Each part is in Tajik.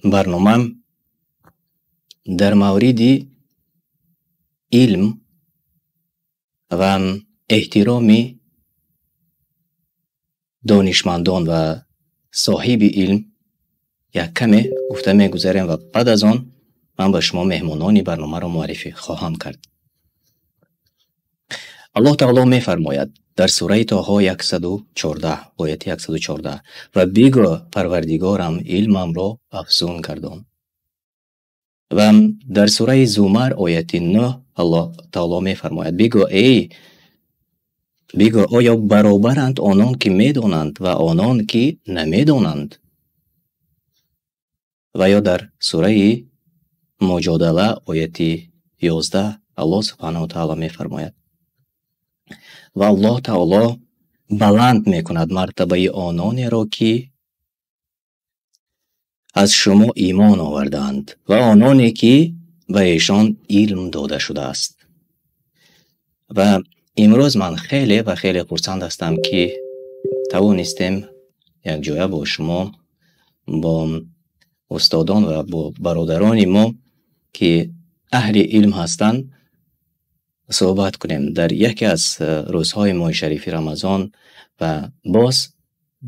Барнома дар мавриди илм ва эҳтироми донишмандон ва соҳиби илм як каме гуфта мегузарем ва баъд аз он ман ба шумо меҳмонони барномаро муаррифӣ хоҳам кард. Аллоҳ таоло мефармояд дар сураи Тоҳо 114, ояти 114: ва бигӯ, Парвардигорам илмамро афзун гардон. Ва дар сураи Зумар ояти 9 Аллоҳ таоло мефармояд: бигӯ, эй, бигӯ, оё баробаранд онон ки медонанд ва онон ки намедонанд? Ва ё дар сураи Муҷодала ояти 11 Аллоҳ субҳанаҳу ва таоло мефармояд: ва Аллоҳ таоло баланд мекунад мартабаи ононеро ки аз шумо имон овардаанд ва ононе ки ба эшон илм дода шудааст. Ва имрӯз ман хеле ва хеле хурсанд ҳастам, ки тавонистем якҷоя бо шумо, бо устодон ва бо бародарони мо, ки аҳли илм ҳастанд, суҳбат кунем дар яке аз рӯзҳои моҳи шарифи Рамазон ва боз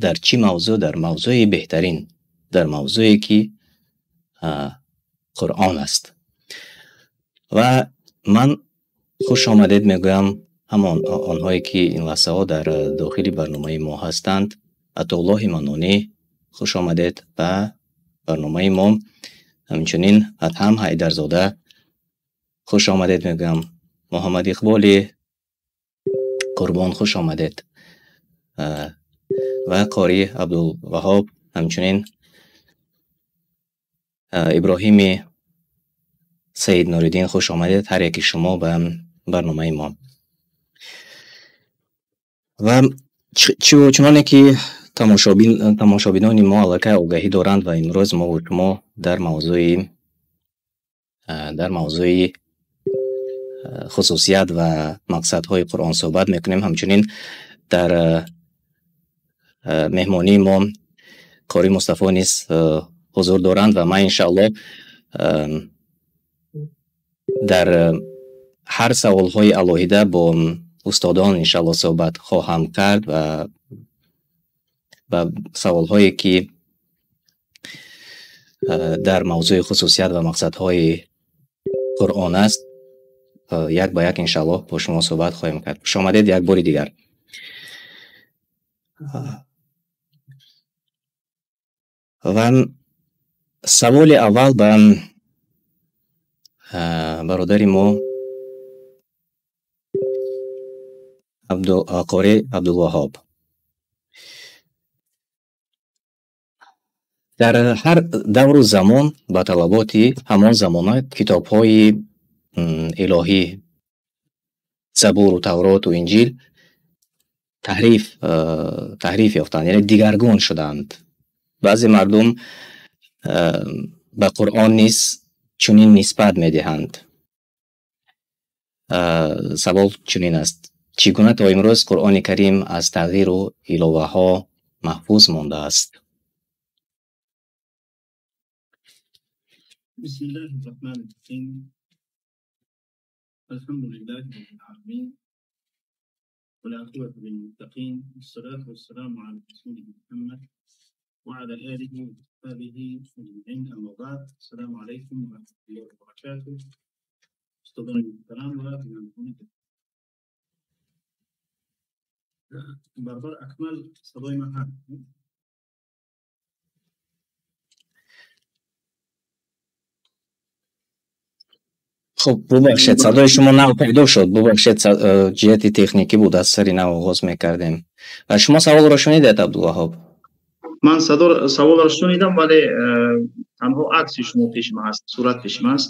дар чӣ мавзӯъ? Дар мавзӯи беҳтарин, дар мавзӯе ки Қуръон аст. Ва ман хуш омадед мегӯям ҳамон онҳое ки ин лаҳзаҳо дар дохили барномаи мо ҳастанд. Атоуллоҳи Манонӣ, хуш омадед ба барномаи мо. Ҳамчунин Адҳам Ҳайдарзода, хуш омадед мегӯям. Муҳаммад Иқболи Қурбон, хуш омадед. Ва Қори Абдулваҳоб, ҳамчунин Иброҳими Саид Нуриддин, хуш омадед ҳар яки шумо ба барномаи мо. Ва чуноне ки тамошобинони мо аллакай огаҳӣ доранд ва имрӯз мо ва шумо дар мавзӯи хусусият ва мақсадҳои Қуръон суҳбат мекунем. Ҳамчунин дар меҳмонии мо Қори Мустафо низ ҳузур доранд ва ман иншааллоҳ дар ҳар саволҳои алоҳида бо устодон иншааллоҳ суҳбат хоҳам кард ва ба саволҳое ки дар мавзӯи хусусият ва мақсадҳои Қуръон аст, як ба як иншааллоҳ бо шумо суҳбат хоҳем кард. Хуш омадед як бори дигар. Ва саволи аввал ба бародари мо Қори Абдулваҳоб. Дар ҳар давру замон ба талаботи ҳамон замона китобҳои илоҳӣ, Забуру Тавроту Инҷил таҳриф ёфтанд, яъне дигаргун шуданд. Баъзе мардум ба Қуръон низ чунин нисбат медиҳанд. Савол чунин аст: чӣ гуна то имрӯз Қуръони Карим аз тағйиру иловаҳо маҳфуз мондааст? Бисмиллаҳи рраҳмани рраҳим. Алҳамду лиллаҳи раббил аламин. والعاقبة للمتقين، والصلاة والسلام على رسوله محمد وعلى آله وأصحابه أجمعين. أما بعد، السلام عليكم ورحمة الله وبركاته. استاذنا السلام برادر أكمل صدای من هست. Хуб, бубахшед, садои шумо нав пайдо шуд. Бубахшед, ҷиҳати техникӣ буд, аз сари нав оғоз мекардем. Ва шумо саволро шунидед, Абдулваҳоб? Ман саволро шунидам, вале танҳо акси шумо пеши ман ҳаст, сурат пеши ман аст.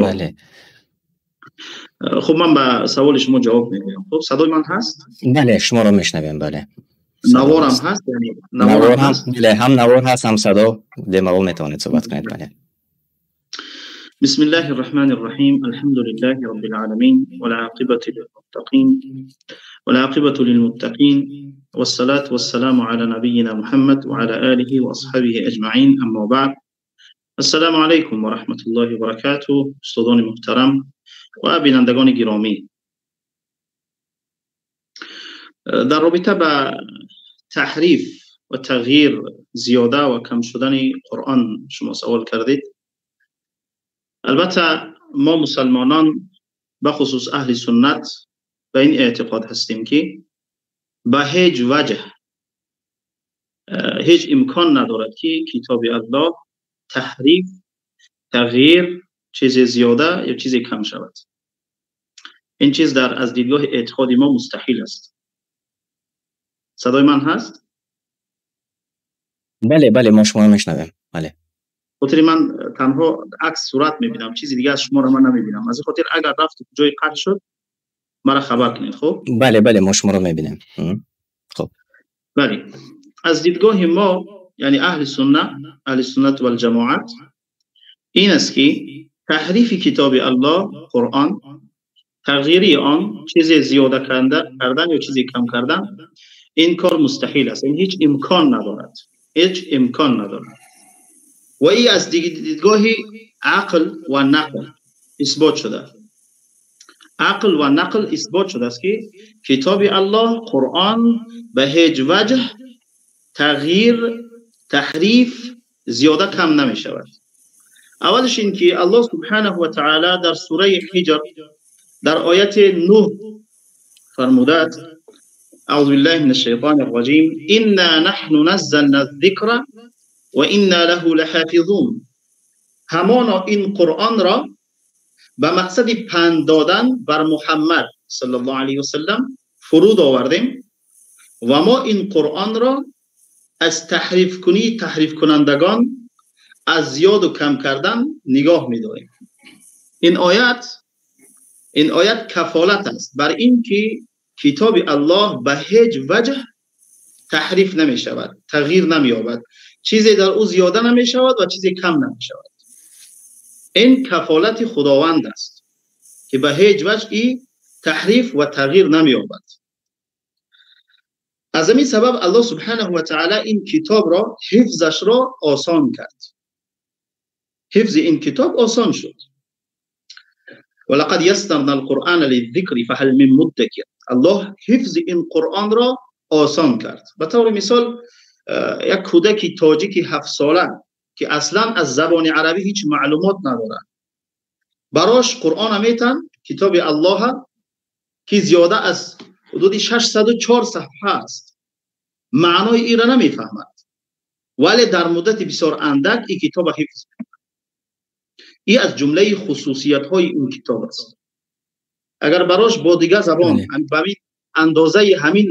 Бале. Хуб, ман ба саволи шумо ҷавоб мегӯям. Хуб, садои ман ҳаст? Бале, шуморо мешнавем, бале. Наворам ҳаст? Яъне наворам ҳаст? Бале, ҳам навор ҳаст, ҳам садо. Бемалол метавонед суҳбат кунед, бале. بسم الله الرحمن الرحيم. الحمد لله رب العالمين، والعاقبة للمتقين، والعاقبة للمتقين، والصلاة والسلام على نبينا محمد وعلى آله وأصحابه أجمعين. أما بعد، Ассалому алайкум ва раҳматуллоҳи ва баракатуҳ. Устодони муҳтарам ва бинандагони гиромӣ, дар робита ба таҳриф ва тағйир, зиёда ва кам шудани Қуръон шумо савол кардед. Албатта мо мусалмонон, бахусус аҳли суннат, ба ин эътиқод ҳастем, ки ба ҳеҷ ваҷҳ ҳеҷ имкон надорад, ки китоби Аллоҳ таҳриф, тағйир, чизе зиёда ё чизе кам шавад. Ин чиз дар аз дидгоҳи эътиқоди мо мустаҳил аст. Садои ман ҳаст? Бале, бале, мо шуморо мешнавем. Бале. Хотири ман танҳо акс сурат мебинам, чизи дига аз шуморо ман намебинам. Аз ин хотир агар рафт ҷои қатъ шуд, маро хабар кунед, хуб? Бале, бале, мо шуморо мебинем. Хуб. Бале. Аз дидгоҳи мо, яъне аҳли сунна, аҳли суннат вал ҷамоат, ин аст, ки таҳрифи китоби Аллоҳ, Қуръон, тағйири он, чизе зиёда кардан ё чизе кам кардан, ин кор мустаҳил аст. Ин ҳеҷ имкон надорад. Ҳеҷ имкон надорад. Ва ин аз дидгоҳи ақл ва нақл исбот шуда. Ақл ва нақл исбот шудааст, ки китоби Аллоҳ, Қуръон, ба ҳеҷ ваҷҳ тағйир, таҳриф, зиёда кам намешавад. Аввалаш ин ки Аллоҳ субҳанаҳу ва таъала дар сураи Ҳиҷр дар ояти 9 фармудааст: أعوذ بالله من الشيطان الرجيم، إنا نحن نزلنا الذكر وإنا له لحافظون. ҳамоно ин Қуръонро ба мақсади панд додан бар Муҳаммад саллаллоҳу алайҳи васаллам фуруд овардем ва мо ин Қуръонро аз таҳрифкунии таҳрифкунандагон, аз зиёду кам кардан нигоҳ медорем. Ин оят кафолат аст бар ин ки китоби Аллоҳ ба ҳеҷ ваҷҳ таҳриф намешавад, тағйир намеёбад, чизе дар ӯ зиёда намешавад ва чизе кам намешавад. Ин кафолати Худованд аст, ки ба ҳеҷ ваҷҳ таҳриф ва тағйир намеёбад. Аз ҳамин сабаб Аллоҳ субҳанаҳу ва таъала ин китобро ҳифзашро осон кард. Ҳифзи ин китоб осон шуд. ولقد يسرنا القرآن للذكر فهل من مدكر. Аллоҳ ҳифзи ин Қуръонро осон кард. Ба таври мисол, як кӯдаки тоҷики 7-сола, ки аслан аз забони арабӣ ҳеҷ маълумот надорад, барош Қуръона метан, китоби Аллоҳа, ки зиёда аз ҳудуди 604 саҳфа аст, маънои инро намефаҳмад, вале дар муддати бисёр андак ин китоба ҳифз мекунад. Ин аз ҷумлаи хусусиятҳои ин китоб аст. Агар барош бо дигар забон ба ҳамин андозаи ҳамин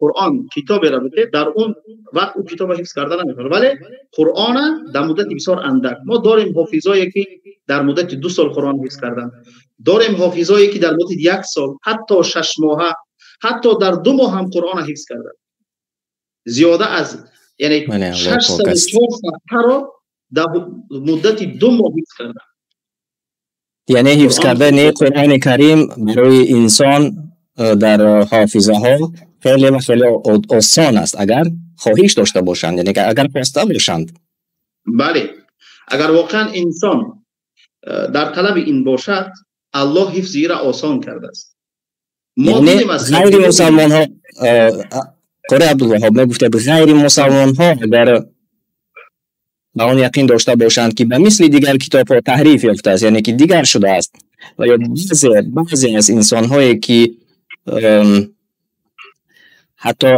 Қуръон китоберо бите, дар он вақт ӯ китобро ҳифз карда наметавонад, вале Қуръона дар муддати бисёр андак. Мо дорем ҳофизое, ки дар муддати 2 сол Қуръон ҳифз карданд, дорем ҳофизое, ки дар муддати як сол, ҳатто 6 моҳа, ҳатто дар 2 моҳ ҳам Қуръона ҳифз карданд. Зиёда аз, яъне, 604 саҳфаро дар муддати 2 моҳ ҳифз карданд. Яъне ҳифз кардани Қуръони Карим барои инсон дар ҳофизаҳо хеле ва хеле осон аст, агар хоҳиш дошта бошанд, яъне агар хоста бошанд. Бале, агар воқеан инсон дар талаби ин бошад, Аллоҳ ҳифзи инро осон кардааст. Ғайри мусалмонҳо, қори Абдулваҳоб, мегуфтед, ғайри мусалмонҳо агар ба он яқин дошта бошанд, ки ба мисли дигар китобҳо таҳриф ёфтааст, яъне ки дигар шудааст, ва ё баъзе аз инсонҳое, ки ҳатто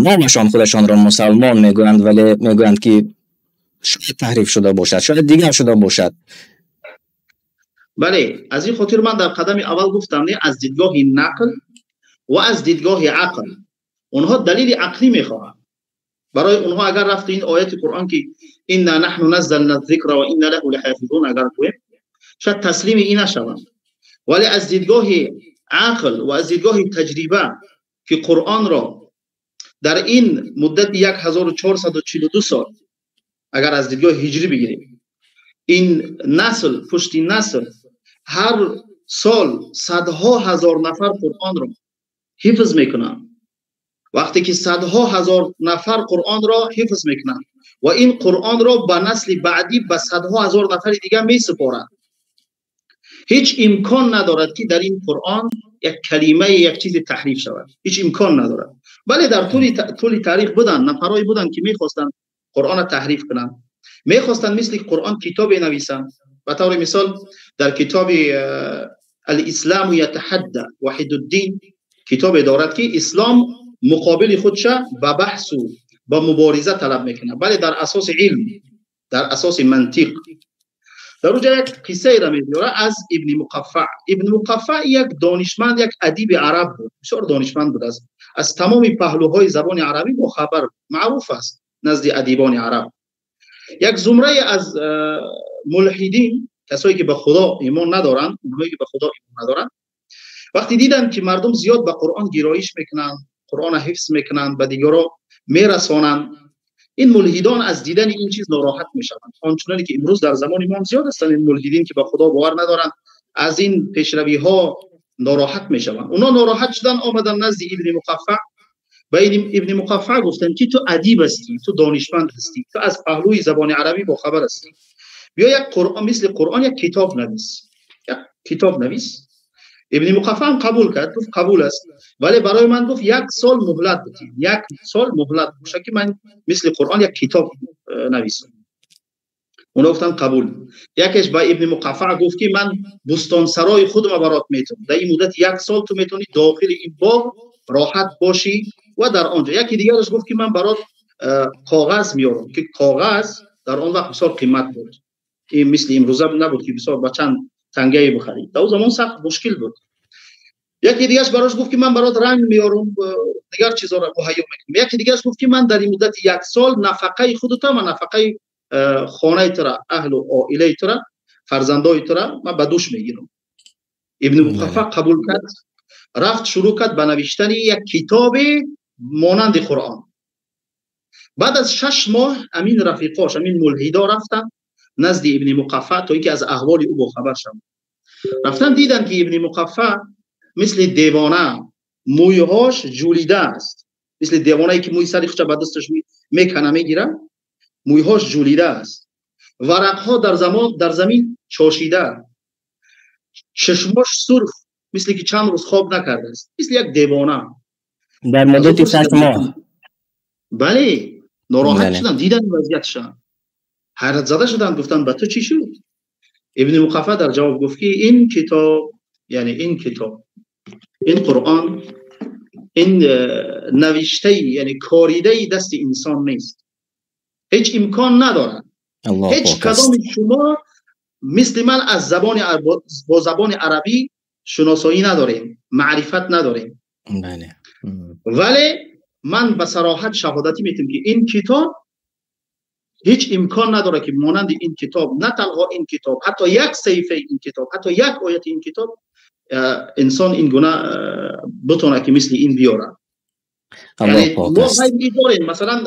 номашон худашонро мусалмон мегӯянд, вале мегӯянд, ки шояд таҳриф шуда бошад, шояд дигар шуда бошад. Бале, аз ин хотир ман дар қадами аввал гуфтам, не, аз дидгоҳи нақл ва аз дидгоҳи ақл. Онҳо далели ақлӣ мехоҳанд. Барои онҳо агар рафти ин ояти Қуръон, ки إنا نحن نزلنا الذكر وإنا له لحافظون, агар гӯем, шояд таслими ин нашаванд, вале аз дидгоҳи ақл ва аз дидгоҳи таҷриба, ки Қуръонро дар ин муддати 1442 сол, агар аз дидгоҳи ҳиҷрӣ бигирем, ин насл пушти насл ҳар сол садҳо ҳазор нафар Қуръонро ҳифз мекунанд. Вақте ки садҳо ҳазор нафар Қуръонро ҳифз мекунанд. ва ин Қуръонро ба насли баъдӣ ба садҳо ҳазор нафари дигар месупорад. Ҳеҷ имкон надорад ки дар ин Қуръон як калимае, як чизе таҳриф шавад. Ҳеҷ имкон надорад. Бале, дар тӯли таърих буданд нафарҳое буданд ки мехостанд Қуръонро таҳриф кунанд, мехостанд мисли Қуръон китобе нависанд. Ба таври мисол дар китоби Алислам ятаҳадда Ваҳидуддин китобе дорад ки ислом муқобили худша ба баҳсу ба мубориза талаб мекунад, бале дар асоси илм, дар асоси мантиқ. Дар онҷо як қиссаеро меорад аз Ибни Муқаффаъ. Ибни Муқаффаъ як донишманд, як адиби араб буд, бисёр донишманд буд, аз тамоми паҳлӯҳои забони арабӣ бохабар, маъруф аст назди адибони араб. Як зумрае аз мулҳидин, касое ки ба Худо имон надоранд, онҳое ки ба Худо имон надоранд, вақте диданд ки мардум зиёд ба Қуръон гироиш мекунанд, Қуръонро ҳифз мекунанд, ба дигарон мерасонанд, ин мулҳидон аз дидани ин чиз нороҳат мешаванд. Ончуноне ки имрӯз дар замони мо зиёд ҳастанд ин мулҳидин ки ба Худо бовар надоранд, аз ин пешравиҳо нороҳат мешаванд. Онҳо нороҳат шудан, омаданд назди Ибни Муқаффаъ. Ба Ибни Муқаффаъ гуфтанд ки ту адиб ҳастӣ, ту донишманд ҳастӣ, ту аз паҳлӯи забони арабӣ бохабар ҳастӣ, биё як Қуръон, мисли Қуръон як китоб навис, як китоб навис. Ибни Муқаффаъ ҳам қабул кард, гуфт қабул аст, вале барои ман гуфт як сол муҳлат бидиҳ, як сол муҳлат боша ки ман мисли Қуръон як китоб нависам. Онҳо гуфтанд қабул. Якеш ба Ибни Муқаффаъ гуфт ки ман бӯстонсарои худро барот метавонам, дар ин муддат як сол ту метавонӣ дохили ин боғ роҳат бошӣ ва дар он ҷо. Яке дигараш гуфт ки ман барот коғаз меорам, ки коғаз дар он вақт бисёр қимат буд, ин мисли имрӯза набуд ки бисёр ба чанд тангае бихарӣ, дар он замон сахт мушкил буд. Яке дигараш барош гуфт ки ман барот ранг меорам, дигар чизҳоро муҳайё мекунам. Яке дигараш гуфт ки ман дар ин муддати як сол нафақаи худата ва нафақаи хонаи тура, аҳлу оилаи тура, фарзандои тура ман ба дӯш мегирам. Ибни Муқаффаъ қабул кард, рафт шурӯъ кард ба навиштани як китобе монанди Қуръон. Баъд аз 6 моҳ амин рафиқош, амин мулҳидо рафтанд назди Ибни Муқаффаъ то инки аз аҳволи ӯ бохабар шаванд. Рафтан диданд ки Ибни Муқаффаъ мисли девона мӯйҳош ҷулида аст, мисли девонае ки мӯи сари худша ба дасташ мекана мегирад, мӯйҳош ҷулида аст, варақҳо дар замин чошида, чашмош сурх, мисли ки чанд рӯз хоб накардааст, мисли як девона. Дар муддати 6 моҳ. Бале, нороҳат шуданд, диданд вазъиятша, ҳайратзада шуданд, гуфтанд ба ту чӣ шуд? Ибни Муқаффаъ дар ҷавоб гуфт ки ин китоб, яъне ин китоб, ин Қуръон, ин навиштаи, яъне коридаи дасти инсон нест, ҳеҷ имкон надорад. Ҳеҷ кадоми шумо мисли ман аз забони бо забони арабӣ шиносоӣ надорем, маърифат надорем. Вале ман ба сароҳат шаҳодатӣ метим ки ин китоб ҳеҷ имкон надорад ки монанди ин китоб, на танҳо ин китоб, ҳатто як саҳифаи ин китоб, ҳатто як ояти ин китоб инсон ин гуна битонад ки мисли ин биёрад. Мо ғайби дорем, масалан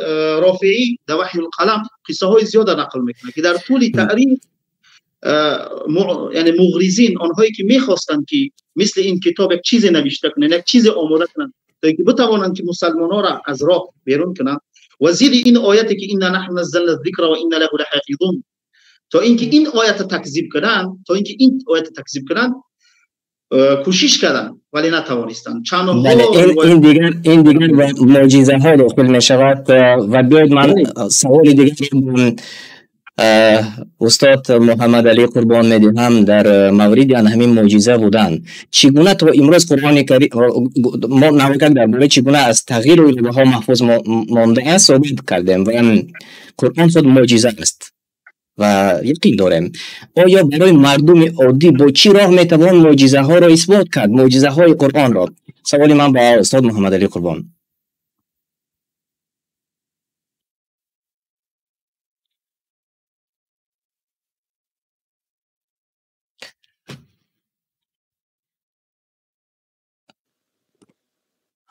Рофеӣ дар Ваҳйул-қалам қиссаҳои зиёда нақл мекунад ки дар тӯли таърих, яъне муғризин, онҳое ки мехостанд ки мисли ин китоб як чизе навишта кунанд, як чизе омода кунанд то инки битавонанд ки мусалмонҳоро аз роҳ берун кунанд ва зидди ин ояте ки инна наҳну наззална зикра ва инна лаҳу лаҳофизун, то инки ин оятро такзиб кунанд, то инки ин оятро такзиб кунанд кӯшиш карданд, вале натавонистанд. Ин дигар ба мӯъҷизаҳо дохил мешавад. Ва биёед ман саволи дигар устод Муҳаммад Алӣ Қурбон медиҳам дар мавриди ан ҳамин мӯъҷиза будан. Чӣ гуна то имрӯз Қуръони Карим мо навакак дар бораи чӣ гуна аз тағйиру иловаҳо маҳфуз мондааст суҳбат кардем ва Қуръон худ мӯъҷиза аст ва яқин дорем. Оё барои мардуми оддӣ бо чӣ роҳ метавон мӯъҷизаҳоро исбот кард, мӯъҷизаҳои Қуръонро? Саволи ман ба устод Муҳаммад Алӣ Қурбон.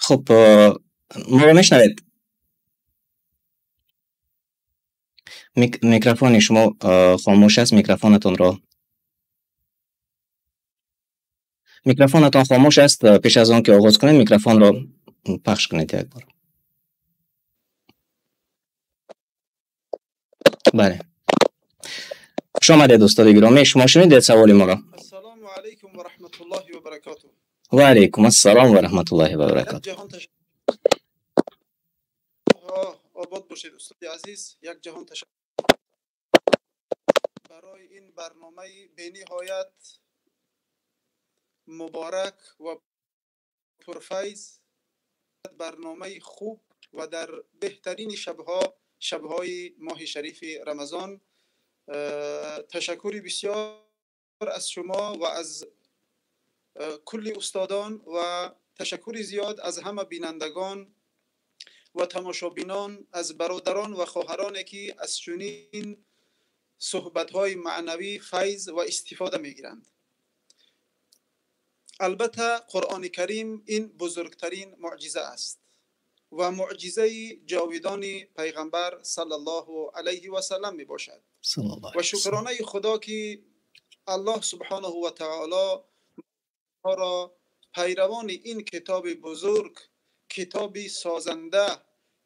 Хуб, моро мешнавед? Микрофони шумо хомӯш аст, микрофонатон хомӯш аст. Пеш аз он ки оғоз кунем, микрофонро пахш кунед як бор. Бале, хуш омадед, устоди гиромӣ. Шумо шунидед саволи моро? Ассалому алайкум ва раҳматуллоҳи ва баракотуҳ. Ва алайкум ассалом ва раҳматуллоҳи ва баракотуҳ. Як ҷаҳон обод бошед, устоди азиз. Як ҷаҳон ташаккур барои ин барномаи бениҳоят муборак ва пурфайз, барномаи хуб ва дар беҳтарини шабҳо, шабҳои моҳи шарифи Рамазон. Ташаккури бисёр аз шумо ва аз кулли устодон ва ташаккури зиёд аз ҳама бинандагон ва тамошобинон, аз бародарон ва хоҳароне ки аз чунин суҳбатҳои маънавӣ файз ва истифода мегиранд. Албатта, Қуръони Карим ин бузургтарин муъҷиза аст ва муъҷизаи ҷовидони пайғамбар саллаллоҳу алайҳи васаллам мебошад. Ва шукронаи Худо ки Аллоҳ субҳонаҳу ва таоло моро пайравони ин китоби бузург, китоби созанда,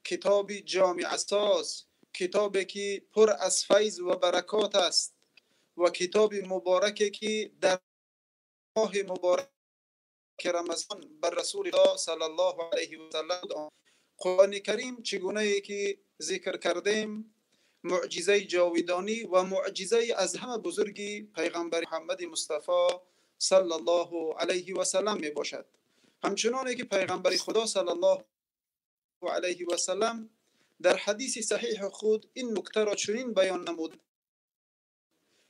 китоби ҷомеасоз, китобе ки пур аз файз ва баракот аст ва китоби мубораке ки дар моҳи мубораки Рамазон бар Расули Худо саллаллоҳу алайҳи васаллам. Қуръони Карим чӣ гунае ки зикр кардем, муъҷизаи ҷовидонӣ ва муъҷизаи аз ҳама бузурги пайғамбари Муҳаммади Мустафо саллаллоҳу алайҳи васаллам мебошад. Ҳамчуноне ки пайғамбари Худо саллаллоҳу алайҳи васаллам дар ҳадиси саҳиҳи худ ин нуктаро чунин баён намуд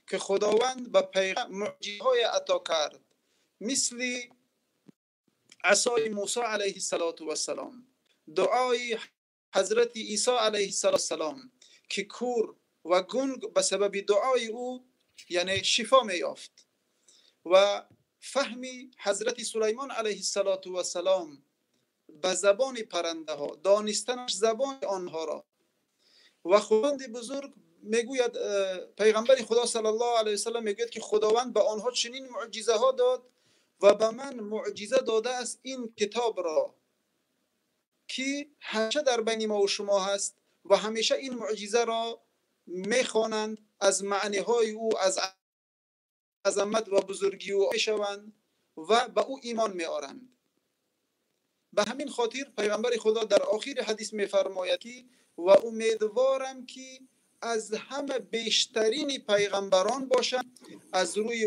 ки Худованд ба пайғамбар муъҷизаҳое ато кард, мисли асои Мусо алайҳиссалоту вассалом, дуои ҳазрати Исо алайҳиссалом ки кур ва гунг ба сабаби дуои ӯ яъне шифо меёфт, ва фаҳми ҳазрати Сулаймон алайҳиссалоту вассалом ба забони паррандаҳо, донистанаш забони онҳоро. Ва Худованди бузург мегӯяд, пайғамбари Худо саллаллоҳу алайҳи васаллам мегӯяд ки Худованд ба онҳо чунин муъҷизаҳо дод ва ба ман муъҷиза додааст ин китобро ки ҳамеша дар байни мо ва шумо ҳаст ва ҳамеша ин муъҷизаро мехонанд, аз маъниҳои ӯ, аз азамат ва бузургии ӯ мешаванд ва ба ӯ имон меоранд. Ба ҳамин хотир пайғамбари Худо дар охири ҳадис мефармояд ки ва умедворам ки аз ҳама бештарини пайғамбарон бошам аз рӯи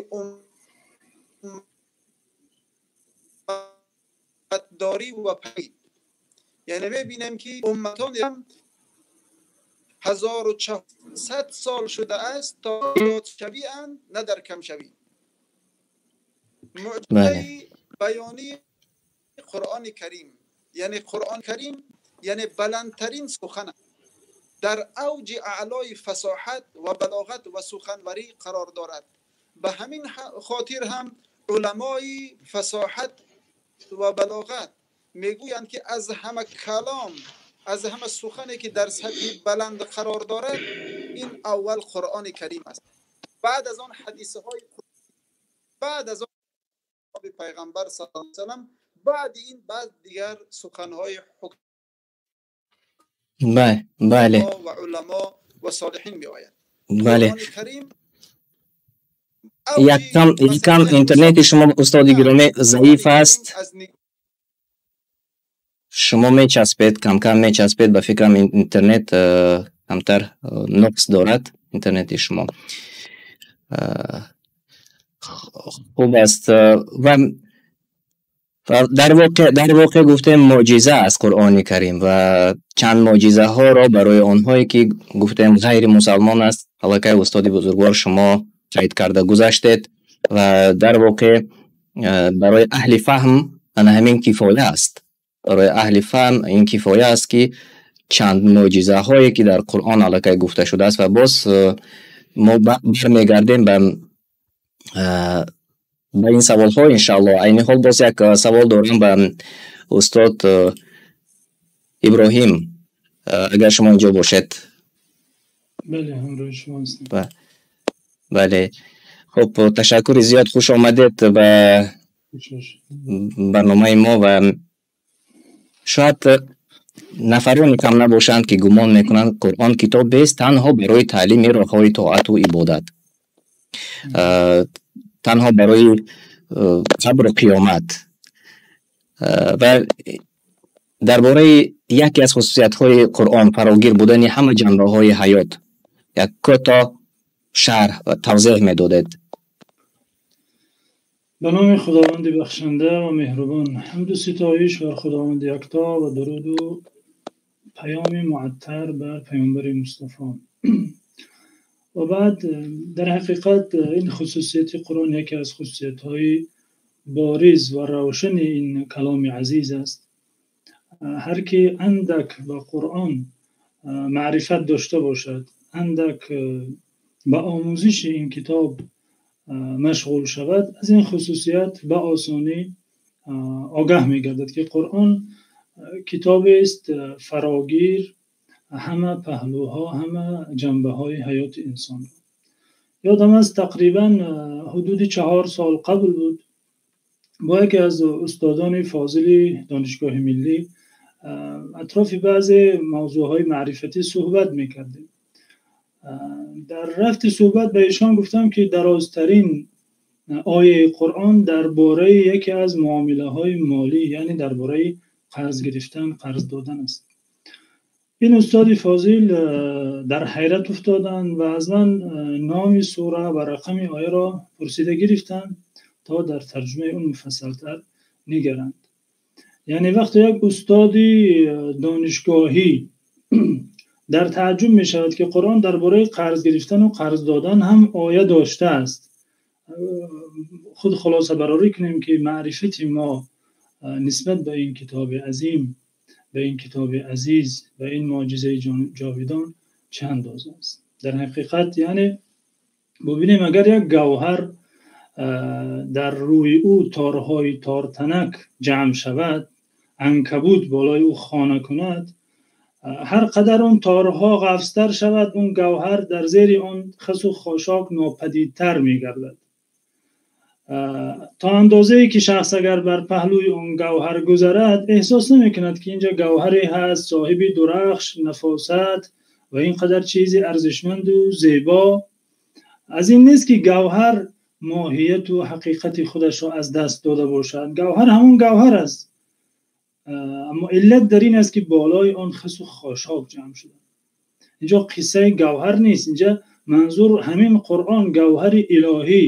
умматдорӣ ва пай. Яъне мебинем ки умматон 1400 сол шудааст то зиёдшавианд, на дар камшавӣ. Муъҷизаи баёнии Қуръони Карим, яъне Қуръони Карим яъне баландтарин сухан аст, дар авҷи аълои фасоҳат ва балоғат ва суханварӣ қарор дорад. Ба ҳамин хотир ҳам уламои фасоҳат ва балоғат мегӯянд ки аз ҳама калом, аз ҳама сухане ки дар сатҳи баланд қарор дорад, ин аввал Қуръони Карим аст, баъд аз он ҳадисҳои, баъд аз он пайғамбар саллаллоҳу алайҳи васаллам, баъди ин баъд дигар суханҳои ҳукмо бале ва уламо ва солиҳин меояд. Бале. Қуръони Карим яккам интернети шумо, устоди гиромӣ, заиф аст. Шумо мечаспед, камкам мечаспед, ба фикрам интернет камтар нуқс дорад интернети шумо. Хуб аст. Ва дар воқеъ гуфтем, мӯъҷиза аст Қуръони Карим ва чанд мӯъҷизаҳоро барои онҳое ки гуфтем ғайри мусалмон аст, аллакай устоди бузургвор шумо қайд карда гузаштед ва дар воқеъ барои аҳли фаҳм ана ҳамин кифоя аст. Барои аҳли фаҳм ин кифоя аст ки чанд мӯъҷизаҳое ки дар Қуръон аллакай гуфта шудааст. Ва боз мо бармегардем ба ин саволҳо, иншааллоҳ. Айни ҳол боз як савол дорам ба устод Иброҳим, агар шумо инҷо бошед. Бале, ҳамроҳи шумо ҳастем. Бале, хуб, ташаккури зиёд, хуш омадед ба барномаи мо. Ва шояд Нафароне кам набошанд, ки гумон мекунанд, Қуръон китобест танҳо барои таълими роҳҳои тоату ибодат, танҳо барои қабру қиёмат. Ва дар бораи яке аз хусусиятҳои Қуръон, фарогир будани ҳама ҷанбаҳои ҳаёт, як кӯтоҳ шарҳ ва тавзеҳ медодед. Ба номи Худованди бахшанда ва меҳрубон. Ҳамду ситоиш бар Худованди якто ва дуруду паёми муаттар бар паёмбари Мустафо. Ва баъд, дар ҳақиқат ин хусусияти Қуръон яке аз хусусиятҳои бориз ва равшани ин каломи азиз аст. Ҳар ки андак ба Қуръон маърифат дошта бошад, андак ба омӯзиши ин китоб машғул шавад, аз ин хусусият ба осонӣ огаҳ мегардад, ки Қуръон китобест фарогир ҳама паҳлӯҳо, ҳама ҷанбаҳои ҳаёти инсонро. Ёдам аст, тақрибан ҳудуди 4 сол қабл буд, бо яке аз устодони фозили Донишгоҳи Миллӣ атрофи баъзе мавзӯъҳои маърифатӣ суҳбат мекардем. Дар рафти суҳбат ба эшон гуфтам, ки дарозтарин ояи Қуръон дар бораи яке аз муомилаҳои молӣ, яъне дар бораи қарз гирифтан, қарз додан аст. Ин устоди фозил дар ҳайрат уфтоданд ва аз ман номи сура ва рақами ояро пурсида гирифтанд, то дар тарҷумаи он муфассалтар нигаранд. Яъне вақте як устоди донишгоҳӣ дар таъҷуб мешавад, ки Қуръон дар бораи қарз гирифтан ва қарз додан ҳам оя доштааст, худ хулоса барорӣ кунем, ки маърифати мо нисбат ба ин китоби азим, ба ин китоби азиз, ба ин мӯъҷизаи ҷовидон чӣ андоза аст. Дар ҳақиқат, яъне бубинем, агар як гавҳар дар рӯи ӯ торҳои тортанак ҷамъ шавад, анкабут болои ӯ хона кунад, ҳар қадар он торҳо ғафзтар шавад, он гавҳар дар зери он хасу хошок нопадидтар мегардад, то андозае ки шахс агар бар паҳлӯи он гавҳар гузарад, эҳсос намекунад, ки инҷо гавҳаре ҳаст соҳиби дурахш, нафосат ва ин қадар чизи арзишманду зебо. Аз ин нест, ки гавҳар моҳияту ҳақиқати худашро аз даст дода бошад. Гавҳар ҳамон гавҳар аст, аммо иллат дар ин аст, ки болои он хасу хошок ҷамъ шуда. Инҷо қиссаи гавҳар нест, инҷо манзур ҳамин Қуръон, гавҳари илоҳӣ,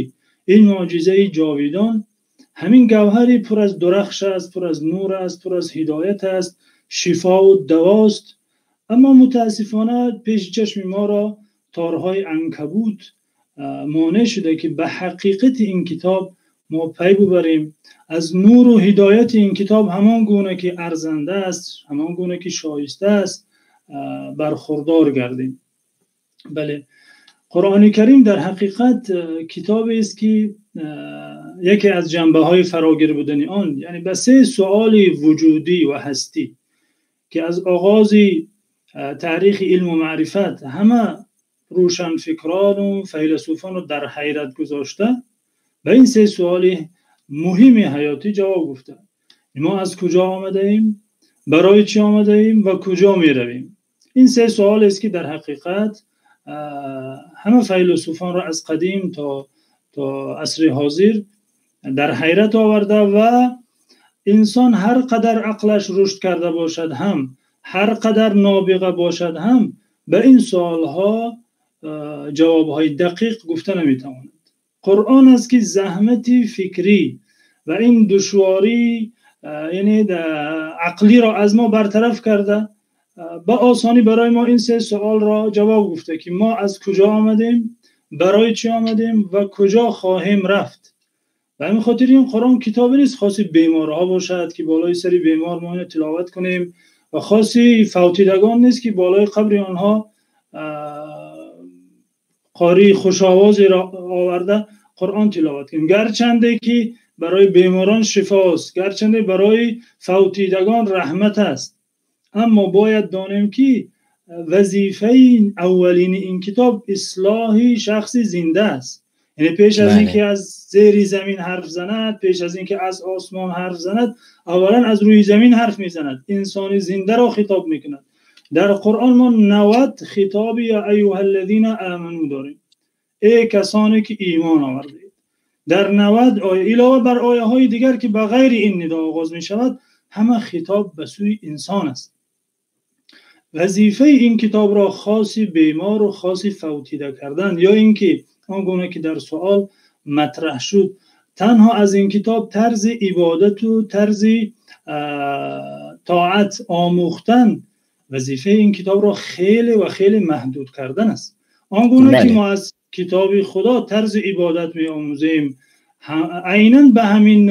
ин мӯъҷизаи ҷовидон, ҳамин гавҳари пур аз дурахш аст, пур аз нур аст, пур аз ҳидоят аст, шифову давост. Аммо мутаассифона пеши чашми моро торҳои анкабут монеъ шуда, ки ба ҳақиқати ин китоб мо пай бубарем, аз нуру ҳидояти ин китоб ҳамон гуна ки арзанда аст, ҳамон гуна ки шоиста аст, бархурдор гардем. Бале, Қуръони Карим дар ҳақиқат китобест, ки яке аз ҷанбаҳои фарогир будани он, яъне ба се суоли вуҷудӣ ва ҳастӣ, ки аз оғози таърихи илму маърифат ҳама рӯшанфикрону файласуфонро дар ҳайрат гузошта, ба ин се суоли муҳими ҳаётӣ ҷавоб гуфта. Мо аз куҷо омадаем, барои чӣ омадаем ва куҷо меравем? Ин се суолест, ки дар ҳақиқат ҳама файласуфонро аз қадим то асри ҳозир дар ҳайрат оварда, ва инсон ҳар қадар ақлаш рушд карда бошад ҳам, ҳар қадар нобиға бошад ҳам, ба ин суолҳо ҷавобҳои дақиқ гуфта наметавонад. Қуръон аст, ки заҳмати фикрӣ ва ин душворӣ, яъне ақлиро аз мо бартараф карда, ба осонӣ барои мо ин се суолро ҷавоб гуфта, ки мо аз куҷо омадем, барои чӣ омадем ва куҷо хоҳем рафт. Ба ҳамин хотир ин Қуръон китобе нест хоси беморҳо бошад, ки болои сари бемор мо инро тиловат кунем, ва хоси фавтидагон нест, ки болои қабри онҳо қории хушовозеро оварда Қуръон тиловат кунем. Гарчанде ки барои беморон шифост, гарчанде барои фавтидагон раҳмат аст, аммо бояд донем, ки вазифаи аввалини ин китоб ислоҳи шахси зинда аст. Яъне пеш аз инки аз зери замин ҳарф занад, пеш аз инки аз осмон ҳарф занад, аввалан аз рӯи замин ҳарф мезанад, инсони зиндаро хитоб мекунад. Дар Қуръон мо 90 хитоби я айюҳаллазина аману дорем. Эй касоне ки имон овардаед. Дар 90 оя илова бар ояҳои дигар ки ба ғайри ин нидо оғоз мешавад, ҳама хитоб ба сӯи инсон аст. Вазифаи ин китобро хоси бемор ва хоси фавтида кардан ё инки он гуна ки дар суол матраҳ шуд, танҳо аз ин китоб тарзи ибодат ва тарзи тоат омӯхтан, вазифаи ин китобро хеле ва хеле маҳдуд кардан аст. Он гуна ки мо аз китоби Худо тарзи ибодат меомӯзем, айнан ба ҳамин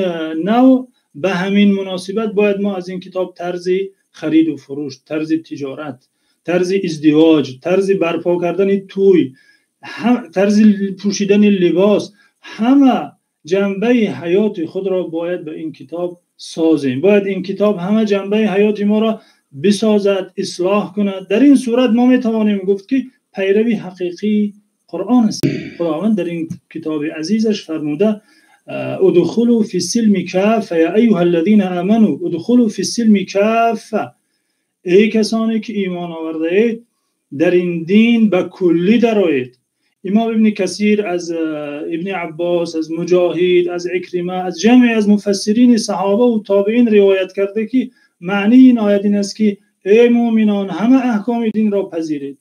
навъ, ба ҳамин муносибат бояд мо аз ин китоб тарзи хариду фурӯш, тарзи тиҷорат, тарзи издивоҷ, тарзи барпо кардани тӯй, тарзи пӯшидани либос, ҳама ҷанбаи ҳаёти худро бояд ба ин китоб созем. Бояд ин китоб ҳама ҷанбаи ҳаёти моро бисозад, ислоҳ кунад. Дар ин сурат мо метавонем гуфт ки пайрави ҳақиқии Қуръон аст. Худованд дар ин китоби азизаш фармуда: ادخلوا في السلم كافة يا أيها الذين آمنوا ادخلوا في السلم كافة. ای کسانی که ایمان آورده اید در این دین به کلی درآیید. امام ابن کثیر از ابن عباس، از مجاهد، از عکرمه، از جمعی از مفسرین صحابه و تابعین روایت کرده که معنی این آیت این است که ای مؤمنان همه احکام دین را پذیرید،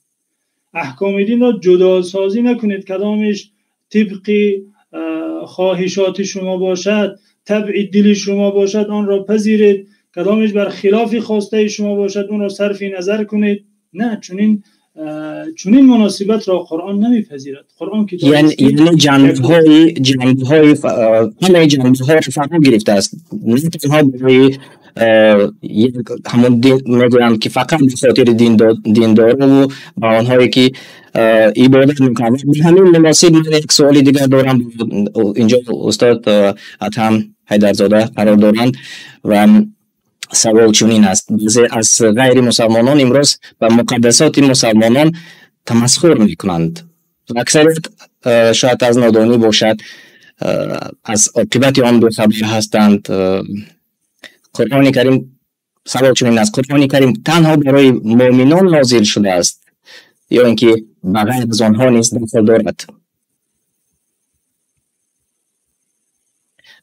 احکام دین را جدا سازی نکنید، کدامش طبق خواهشات شما باشد، طبع دل شما باشد آن را پذیرید، کدامش بر خلاف خواسته شما باشد اون را صرف نظر کنید. نه، چنین مناسبت را قرآن نمیپذیرد. قرآن کتاب یعنی جنبه‌های همه جنبه‌های فرا گرفته است. نه تنها برای همون دین میگویند که فقط به خاطر دینداران و با آنهایی که عبادت میکنند. به همین مناسب من یک سوال دیگر دارم. اینجا استاد ادهم حیدرزاده قرار دارند و سوال چنین است: بعضی از غیر مسلمانان امروز به مقدسات مسلمانان تمسخر میکنند و اکثریت شاید از نادانی باشد، از عاقبت آن بی‌خبر هستند. قرآن کریم، سوال چنین است: قرآن کریم تنها برای مؤمنان نازل شده است یا اینکه به غیر از آنها نیز دخل دارد؟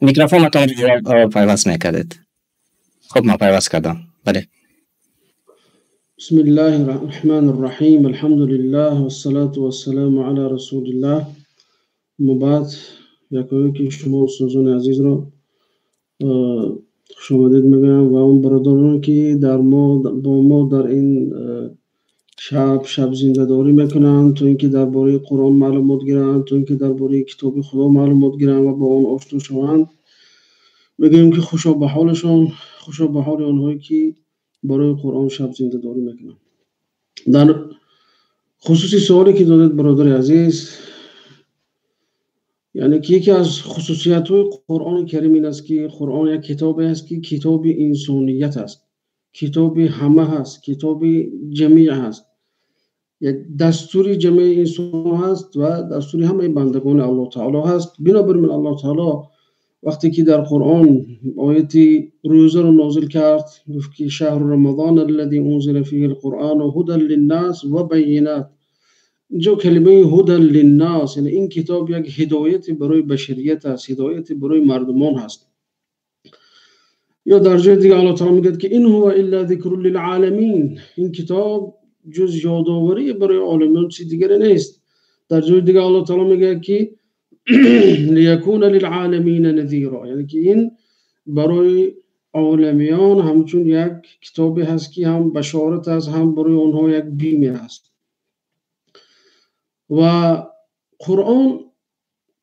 میکروفونتان را پیوست میکردید. خب ما پیوست کردم. بله. بسم الله الرحمن الرحیم. الحمد لله والصلاة والسلام علی رسول الله. مباد یکایی که شما استادان عزیز را خوش آمدید میگم و اون برادران که در ما با ما در این شب زنده داری میکنند تا اینکه درباره قرآن معلومات گیرند، تا اینکه درباره کتاب خدا معلومات گیرند و با آن آشنا شوند. میگیم که خوشا به حالشان، خوشا به حال آنهایی که برای قرآن شب زنده داری میکنند. در خصوصی سوالی که دادید برادر عزیز، یعنی که یکی از خصوصیت های قرآن کریم این است که قرآن یک کتاب است که کتاب انسانیت است، کتاب همه هست، کتاب جمیع هست، یک دستور جمیع انسان هست و دستور همه بندگان الله تعالی هست. بنابراین الله تعالی وقتی که در قرآن آیت روزه رو نازل کرد، گفت که شهر رمضان الذي انزل فيه القرآن هدى للناس و بینات. اینجا کلمه هدى للناس، یعنی این کتاب یک هدایت برای بشریت است، هدایت برای مردمان هست. یا در جای دیگه الله تعالی میگه که این هو الا ذکر للعالمین، این کتاب جز یادآوری برای عالمیان چیز دیگری نیست. در جای دیگه الله تعالی میگه که لیکون للعالمین نذیرا، یعنی که این برای عالمیان همچون یک کتابی هست که هم بشارت است، هم برای آنها یک بیمه است. و قرآن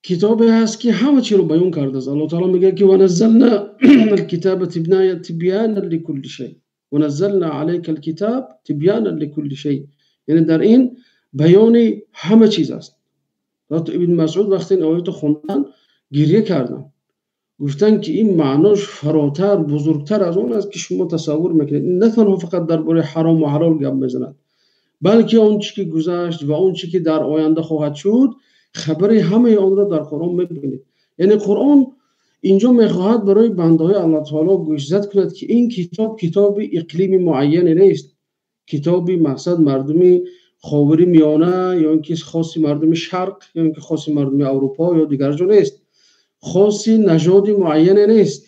کتابی هست که همه چی رو بیان کرده است. الله تعالی میگه که ونزلنا الكتاب تبیانا لكل شیء ونزلنا عليك الكتاب تبیانا لكل شیء، یعنی در این بیان همه چیز است. حتی ابن مسعود وقتی این آیت خوندن گریه کردن، گفتن که این معناش فراتر بزرگتر از اون است که شما تصور میکنید. نه تنها فقط درباره حرام و حلال گپ میزند، بلکه اون چی که گذشت و اون چی که در آینده خواهد شد، Хабари ҳамаи онро дар Қуръон мебинед. Яъне Қуръон инҷо мехоҳад барои бандаҳои Аллоҳ таоло гӯшзад кунад, ки ин китоб китоби иқлими муайяне нест, китоби мақсад мардуми Ховари Миёна ё ин ки хоси мардуми Шарқ ё ин ки хоси мардуми Аврупо ё дигар ҷо нест, хоси нажоди муайяне нест,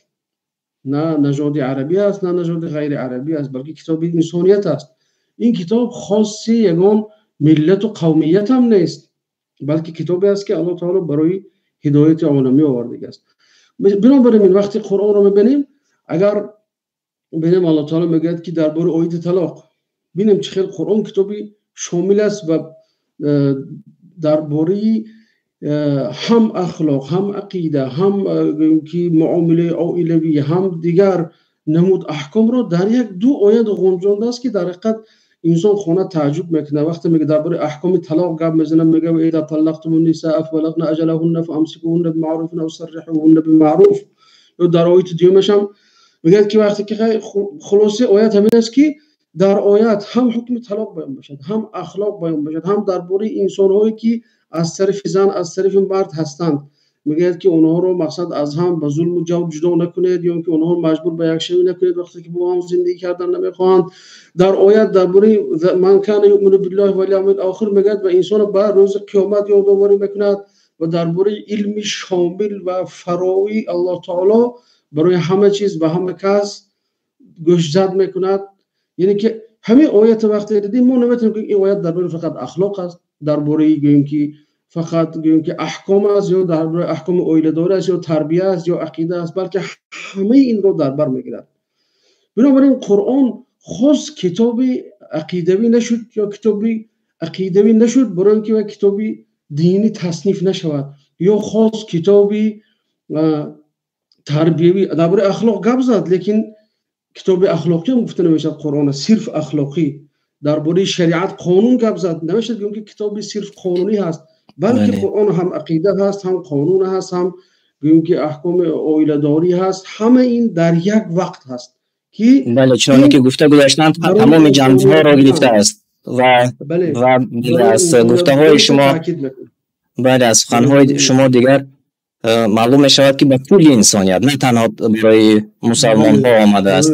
на нажоди арабӣ аст, на нажоди ғайриарабӣ аст, балки китоби инсоният аст. Ин китоб хоси ягон миллату қавмият ҳам нест, балки китобе аст, ки Аллоҳ таоло барои ҳидояти оламӣ овардагиаст. Бинобар ин вақте Қуръонро мебинем, агар бинем, Аллоҳ таоло мегӯяд, ки дар бораи ояти талоқ бинем, чӣ хел Қуръон китоби шомил аст ва дар бораи ҳам ахлоқ, ҳам ақида, ҳам ки муомилаи оилавӣ, ҳам дигар намуд аҳкомро дар як ду оят ғунҷондааст, ки дар ҳақиқат инсон хона тааҷҷуб мекунад. Вақте мега дар бораи аҳкоми талоқ гап мезанад, мега: إذا طلقتم النساء فبلغن أجلهن فأمسكوهن بمعروف أو سرحوهن بمعروف. Ё дар ояти дуюмашам мегӯяд, ки вақте ки хулосаи оят ҳамин аст, ки дар оят ҳам ҳукми талоқ баён мешавад, ҳам ахлоқ баён мешавад, ҳам дар бораи инсонҳое, ки аз тарафи зан, аз тарафи мард ҳастанд, мегӯяд, ки онҳоро мақсад аз ҳам ба зулму ҷавр ҷудо накунед ё ки онҳоро маҷбур ба якшавӣ накунед, вақте ки бо ҳам зиндагӣ кардан намехоҳанд. Дар оят дар бораи من كان يؤمن بالله واليوم الآخر мегӯяд ва инсонро ба рӯзи қиёмат ёдоварӣ мекунад ва дар бораи илми шомил ва фаровии Аллоҳ таоло барои ҳама чиз ва ҳама кас гӯшзад мекунад. Яъне ки ҳамин оята вақте дидем, мо наметавонем гӯем ин оят дар бораи фақат ахлоқ аст, дар бораи гӯем ки фақат гӯем ки аҳком аст ё дар бораи аҳкоми оиладорӣ аст ё тарбия аст ё ақида аст, балки ҳамаи инро дар бар мегирад. Бинобар ин Қуръон хос китоби ақидавӣ нашуд ё китоби ақидавӣ нашуд, барои ин ки як китоби динӣ тасниф нашавад, ё хос китоби тарбиявӣ. Дар бораи ахлоқ гап зад, лекин китоби ахлоқӣ ҳам гуфта намешавад Қуръон сирф ахлоқӣ. Дар бораи шариат, қонун гап зад, намешавад гӯем, ки китоби сирф қонунӣ ҳаст, балки Қуръон ҳам ақида ҳаст, ҳам қонун ҳаст, ҳам гӯем ки аҳкоми оиладорӣ ҳаст. Ҳама ин дар як вақт ҳаст, ки Бале, чуноне ки гуфта гузаштанд, тамоми ҷанбҳоро гирифтааст ва аз гуфтаҳои шумо, бале, аз суханҳои шумо дигар маълум мешавад, ки ба кулли инсоният, на танҳо барои мусалмонҳо омадааст.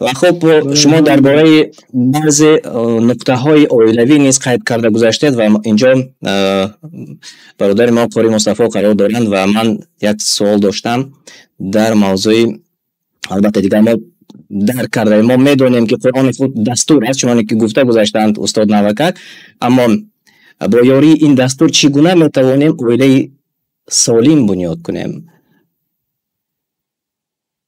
Ва хуб, шумо дар бораи баъзе нуқтаҳои оилавӣ низ қайд карда гузаштед ва инҷо бародари мо Қори Мустафо қарор доранд ва ман як суол доштам дар мавзӯи, албатта, дигар мо дарк кардаем, мо медонем, ки Қуръони худ дастур аст, чуноне ки гуфта гузаштаанд устод Навакак, аммо бо ёрии ин дастур чӣ гуна метавонем оилаи солим бунёд кунем?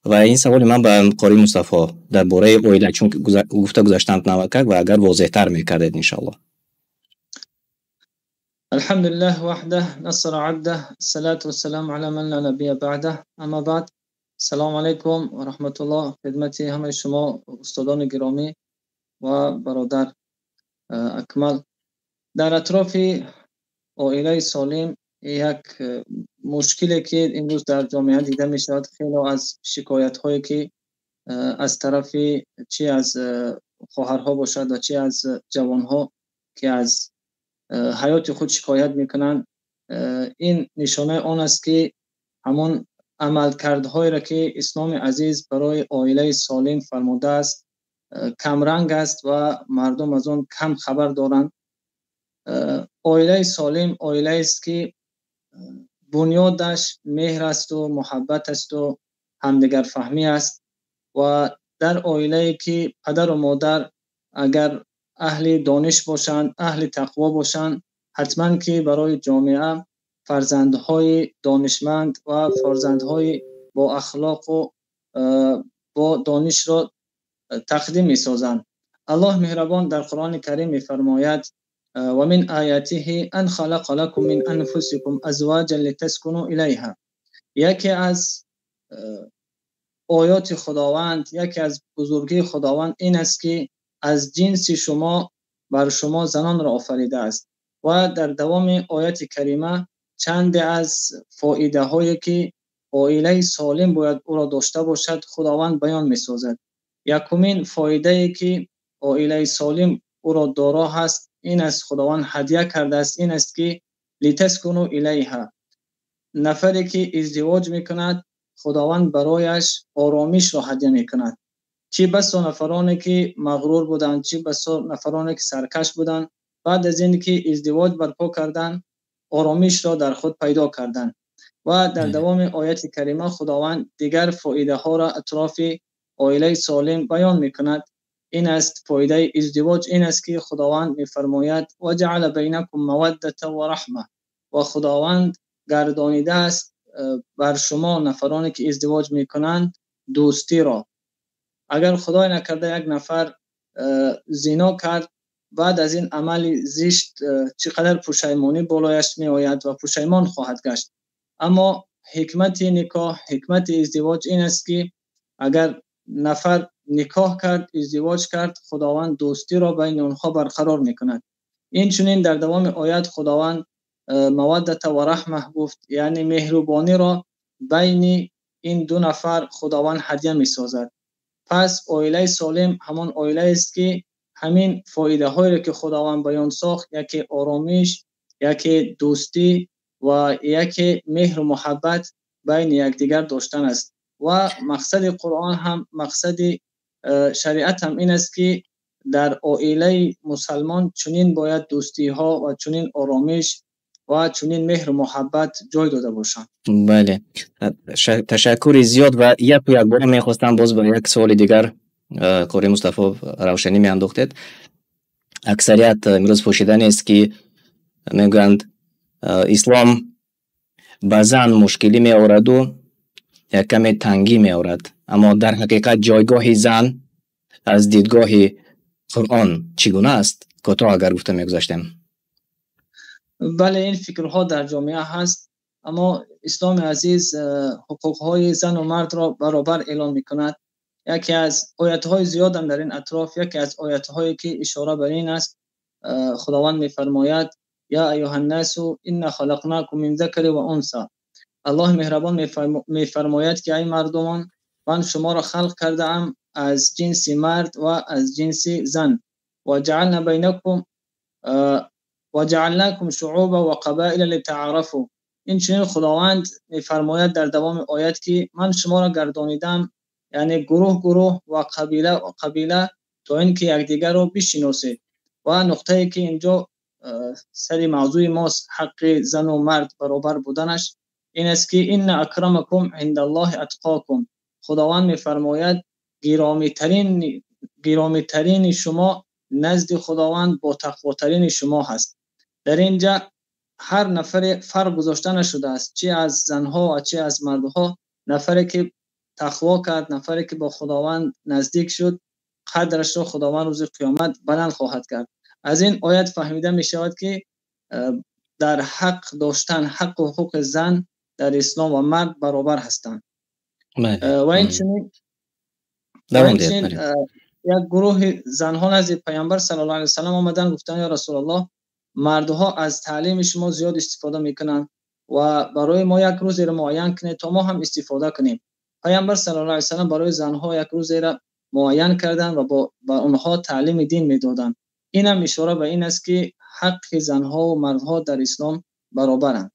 Ва ин саволи ман ба Қори Мустафо дар бораи оила, чун гуфта гузаштанд навакак ва агар возеҳтар мекардед, иншоаллоҳ. الحمد لله وحده نصر عبده الصلاة والسلام على من لا نبي بعده اما بعد. سلام علیکم و رحمت الله خدمت همه شما استادان گرامی و برادر اکمل. در اطراف عائله سالم یک مشکلی که امروز در جامعه دیده می شود، خیلی از شکایت هایی که از طرف چی از خواهرها باشد و چی از جوانها که از حیات خود شکایت میکنند، این نشانه آن است که همان عملکردهایی را که اسلام عزیز برای عائله سالم فرموده است کمرنگ است و مردم از آن کم خبر دارند. عائله سالم عائله است که بنیادش مهر است و محبت است و همدیگر فهمی است و در عائله که پدر و مادر اگر اهل دانش باشند، اهل تقوا باشند، حتما که برای جامعه فرزندهای دانشمند و فرزندهای با اخلاق و با دانش را تقدیم می سازند. الله مهربان در قرآن کریم می فرماید: ومن آیاته ان خلق لكم من انفسكم ازواجا لتسكنوا الیها. یکی از آیات خداوند، یکی از بزرگی خداوند این است که از جنس شما بر شما زنان را آفریده است. و در دوام آیت کریمه چند از فایده هایی که عائله سالم باید او را داشته باشد خداوند بیان می سازد. یکمین فایده ای که عائله سالم او را دارا هست این است، خداوند هدیه کرده است، این است که لتسکنوا الیها. نفری که ازدواج میکند خداوند برایش آرامش را هدیه میکند. چی بسا نفرانی که مغرور بودند، چی بسا نفرانی که سرکش بودند، بعد از اینکه ازدواج برپا کردند آرامش را در خود پیدا کردند. و در دوام آیت کریمه خداوند دیگر فایده ها را اطراف عائله سالم بیان میکند. این است فایده ازدواج، این است که خداوند میفرماید و جعل بینکم موده و رحمه، و خداوند گردانیده است بر شما نفرانی که ازدواج میکنند دوستی را. اگر خدای نکرده یک نفر زنا کرد، بعد از این عمل زشت چقدر پشیمانی بالایش می آید و پشیمان خواهد گشت. اما حکمت نکاح، حکمت ازدواج این است که اگر نفر نکاح کرد، ازدواج کرد، خداوند دوستی را بین آنها برقرار میکند. این چنین در دوام آیت خداوند مودت و رحمه گفت، یعنی مهربانی را بین این دو نفر خداوند هدیه میسازد. پس عائله سالم همان عائله است که همین فایده هایی را که خداوند بیان ساخت، یکی آرامش، یکی دوستی و یکی مهر و محبت بین یکدیگر داشتن است. و مقصد قرآن هم، مقصد شریعت هم این است که در عائله مسلمان چنین باید دوستی ها و چنین آرامش و چنین مهر و محبت جای داده باشند. بله، تشکر زیاد. و یک بار میخواستم باز با یک سوال دیگر قاری مصطفی روشنی میانداختید. اکثریت امروز پوشیده نیست که میگویند اسلام به زن مشکلی میآورد و یک کمی تنگی میآورد، اما در حقیقت جایگاه زن از دیدگاه قرآن چگونه است؟ کوتاه اگر گفته میگذاشتیم. بله، این فکرها در جامعه هست، اما اسلام عزیز حقوقهای زن و مرد را برابر اعلان میکند. یکی از آیت‌های زیاد هم در این اطراف، یکی از آیت‌هایی که اشاره بر این است، خداوند می‌فرماید یا ایها الناس انا خلقناکم من ذکر و انثی. الله مهربان می‌فرماید که ای مردمان، من شما را خلق کرده ام از جنس مرد و از جنس زن، و جعلنا بینکم و جعلناکم شعوبا و قبائل لتعارفوا. این چنین خداوند می‌فرماید در دوام آیت که من شما را گردانیدم، یعنی گروه گروه و قبیله و قبیله، تا اینکه یکدیگر را بشناسید. و نقطه‌ای که اینجا سر موضوع ماست، حق زن و مرد برابر بودنش، این است که ان اکرمکم عند الله اتقاکم. خداوند می‌فرماید گرامی‌ترین شما نزد خداوند با تقواترین شما هست. در اینجا هر نفر فرق گذاشته نشده است، چه از زنها و چه از مردها. نفری که تقوا کرد، نفری که با خداوند نزدیک شد، قدرش را خداوند روز قیامت بلند خواهد کرد. از این آیت فهمیده می شود که در حق داشتن، حق و حقوق زن در اسلام و مرد برابر هستند. و این چنین یک گروه زنها نزد پیامبر صلی الله علیه و سلم آمدن، گفتن یا رسول الله، مردها از تعلیم شما زیاد استفاده میکنند و برای ما یک روز را معین کنید تا ما هم استفاده کنیم. پیامبر صلی الله علیه و سلم برای زنها یک روز را معین کردند و با آنها تعلیم دین میدادند. این هم اشاره به این است که حق زنها و مردها در اسلام برابرند.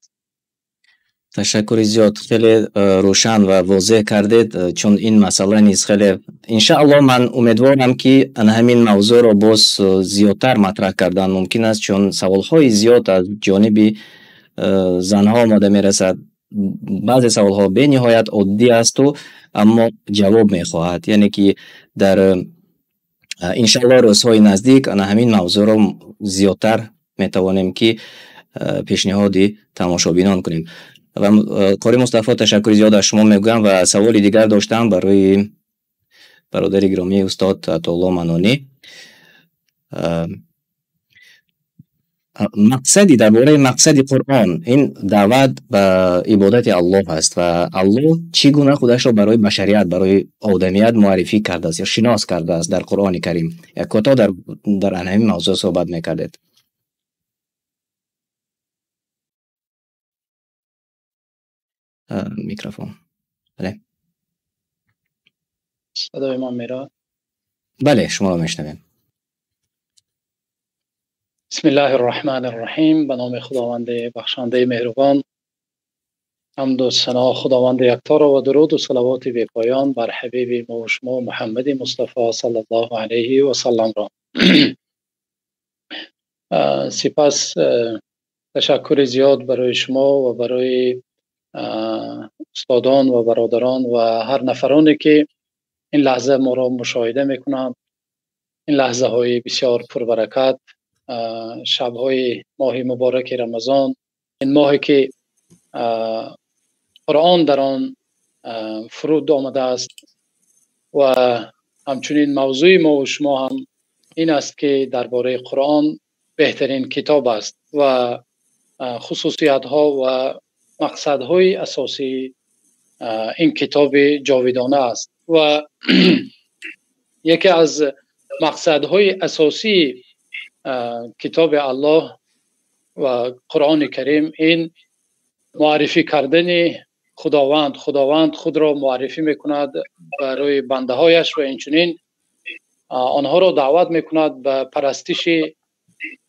تشکر زیاد، خیلی روشن و واضح کردید، چون این مسئله نیز خیلی انشاءالله من امیدوارم که همین موضوع را باز زیادتر مطرح کردن ممکن است، چون سوالهای زیاد از جانب زنها آماده میرسد. بعضی سوالها به نهایت عادی است و اما جواب میخواهد، یعنی که در انشاءالله روزهای نزدیک همین موضوع را زیادتر میتوانیم که پیشنهاد تماشابینان کنیم. و قاری مصطفی تشکر زیاد از شما میگویم. و سوال دیگر داشتم برای برادر گرامی استاد عطاالله منانی. مقصدی درباره مقصد قرآن این دعوت به عبادت الله است و الله چگونه خودش را برای بشریت، برای آدمیت معرفی کرده است یا شناس کرده است در قرآن کریم. یک کوتاه در همین موضوع صحبت میکردید. میکروفون. بله. صدای ما میره؟ بله، شما را میشنویم. بسم الله الرحمن الرحیم. به نام خداوند بخشنده مهربان. حمد و ثنا خداوند یکتا را و درود و صلوات بی پایان بر حبیب ما و شما محمد مصطفی صلی الله علیه و سلم را. سپس تشکر زیاد برای شما و برای استادان و برادران و هر نفرانی که این لحظه ما را مشاهده میکنند. این لحظه های بسیار پربرکت، شب‌های ماه مبارک رمضان، این ماهی که قرآن در آن فرود آمده است و همچنین موضوع ما و شما هم این است که درباره قرآن بهترین کتاب است و خصوصیت ها و مقصدهای اساسی این کتاب جاودانه است و یکی از مقصدهای اساسی کتاب الله و قرآن کریم این معرفی کردن خداوند. خداوند خود را معرفی میکند برای بنده هایش و اینچنین آنها را دعوت میکند به پرستش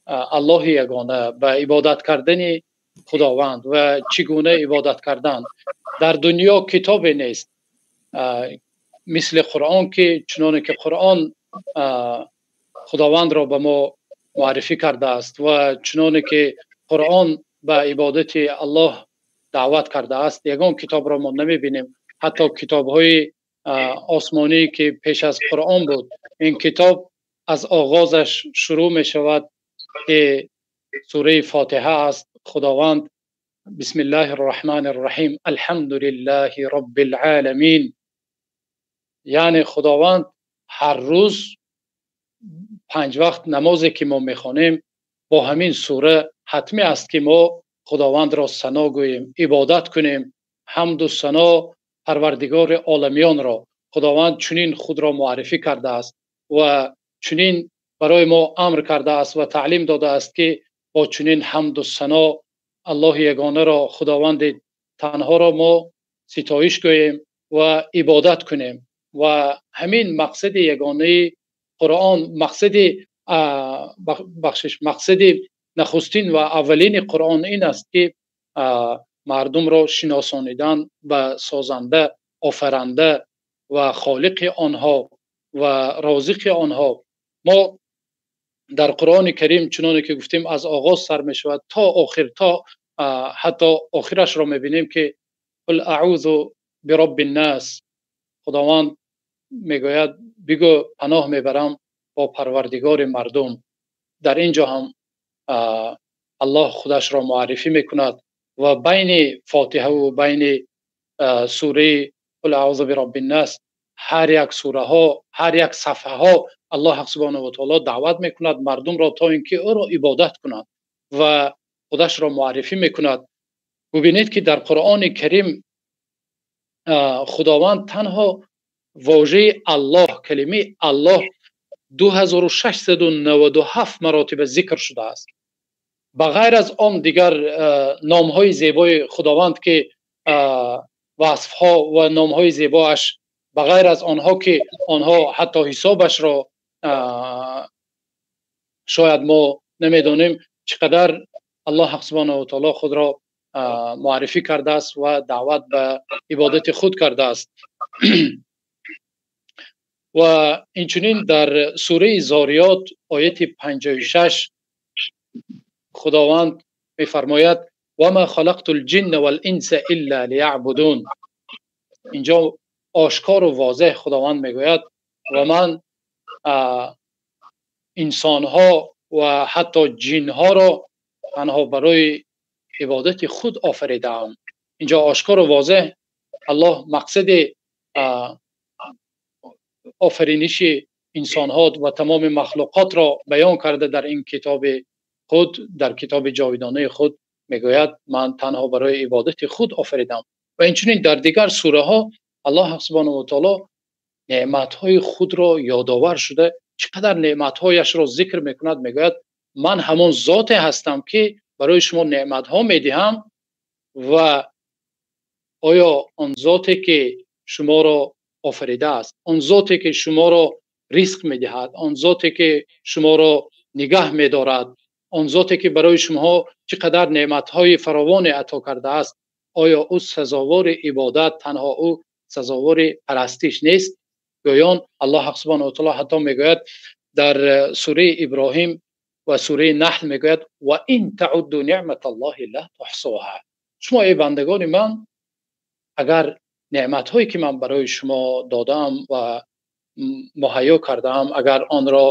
الله یگانه، به عبادت کردن خداوند و چگونه عبادت کردن. در دنیا کتابی نیست مثل قرآن که چنانه که قرآن خداوند را به ما معرفی کرده است و چنانه که قرآن به عبادت الله دعوت کرده است، یگان کتاب را ما نمیبینیم. حتی کتاب های آسمانی که پیش از قرآن بود، این کتاب از آغازش شروع می شود که سوره فاتحه است. خداوند بسم الله الرحمن الرحیم الحمد لله رب العالمین، یعنی خداوند هر روز 5 وقت نمازی که ما میخوانیم با همین سوره حتمی است که ما خداوند را ثنا گوییم، عبادت کنیم، حمد و ثنا پروردگار عالمیان را. خداوند چنین خود را معرفی کرده است و چنین برای ما امر کرده است و تعلیم داده است که با چنین حمد و ثنا الله یگانه را، خداوند تنها را ما ستایش گوییم و عبادت کنیم. و همین مقصد یگانه قرآن، مقصد بخشش، مقصد نخستین و اولین قرآن این است که مردم را شناسانیدن به سازنده، آفرنده و خالق آنها و رازق آنها. ما در قرآن کریم چنانه که گفتیم از آغاز سر می شود تا آخر، تا حتی آخرش را می بینیم که قل اعوذ برب الناس، خداوند میگوید بگو پناه میبرم با پروردگار مردم. در اینجا هم الله خودش را معرفی میکند و بین فاتحه و بین سوره قل اعوذ برب الناس هر یک سوره ها، هر یک صفحه ها الله سبحانه و تعالی دعوت میکند مردم را تا اینکه او را عبادت کنند و خودش را معرفی میکند. ببینید که در قرآن کریم خداوند تنها واژه الله، کلمه الله 2697 مراتب ذکر شده است. بغیر از آن دیگر نام‌های زیبای خداوند که وصف‌ها و نام‌های زیبایش، بغیر از آنها که آنها حتی حسابش را شاید ما نمیدانیم چقدر الله سبحانه و تعالی خود را معرفی کرده است و دعوت به عبادت خود کرده است. و اینچنین در سوره زاریات آیت 56 خداوند می‌فرماید و ما خلقت الجن والانس الا لیعبدون. اینجا آشکار و واضح خداوند میگوید و من انسانها و حتی جنها را تنها برای عبادت خود آفریدم. اینجا آشکار و واضح الله مقصد آفرینش انسانها و تمام مخلوقات را بیان کرده در این کتاب خود، در کتاب جاودانه خود میگوید من تنها برای عبادت خود آفریدم. و اینچنین در دیگر سوره ها الله سبحانه و تعالی نعمت‌های خود را یادآور شده، چقدر نعمت‌هایش را ذکر میکند. میگوید من همان ذات هستم که برای شما نعمت‌ها میدهم و آیا آن ذاتی که شما را آفریده است، آن ذاتی که شما را رزق میدهد، آن ذاتی که شما را نگه میدارد، Он зоте ки барои шумоҳо чӣ қадар неъматҳои фаровоне ато кардааст, оё ӯ сазовори ибодат, танҳо ӯ сазовори парастиш нест? Гӯён Аллоҳ субҳонаҳу ва таъоло ҳатто мегӯяд дар сураи Иброҳим ва сураи Наҳл мегӯяд: ва ин таъудду неъматаллоҳи ла туҳсуҳа. Шумо эй бандагони ман, агар неъматҳое ки ман барои шумо додаам ва муҳайё кардаам, агар онро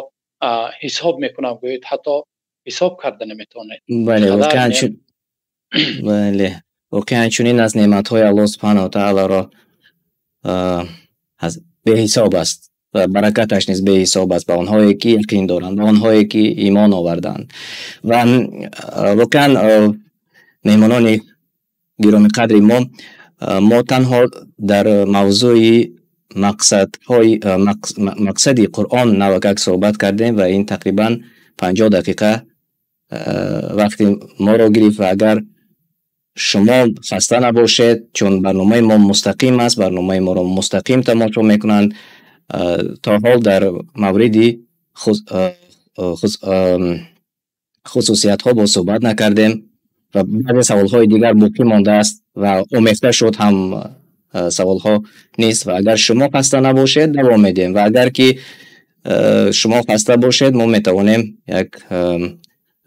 ҳисоб мекунам, гӯед ҳатто ҳисоб карда наметавонед. Бале, бале, воқеан чунин аз неъматҳои Аллоҳ субҳонаҳу ва таъолоро беҳисоб аст ва баракаташ низ беҳисоб аст ба онҳое ки яқин доранд, ба онҳое ки имон оварданд. Ва воқеан меҳмонони гиромиқадри мо танҳо дар мавзӯи мақсадҳои мақсади Қуръон навакак суҳбат кардем ва ин тақрибан 50 дақиқа вақти моро гирифт. Ва агар шумо хаста набошед, чун барномаи мо мустақим аст, барномаи моро мустақим тамошо мекунанд, то ҳол дар мавриди хусусиятҳо боз суҳбат накардем ва баъзе саволҳои дигар боқӣ мондааст ва омехта шуд ҳам саволҳо нест. Ва агар шумо хаста набошед, давом медиҳем ва агар ки шумо хаста бошед, мо метавонем як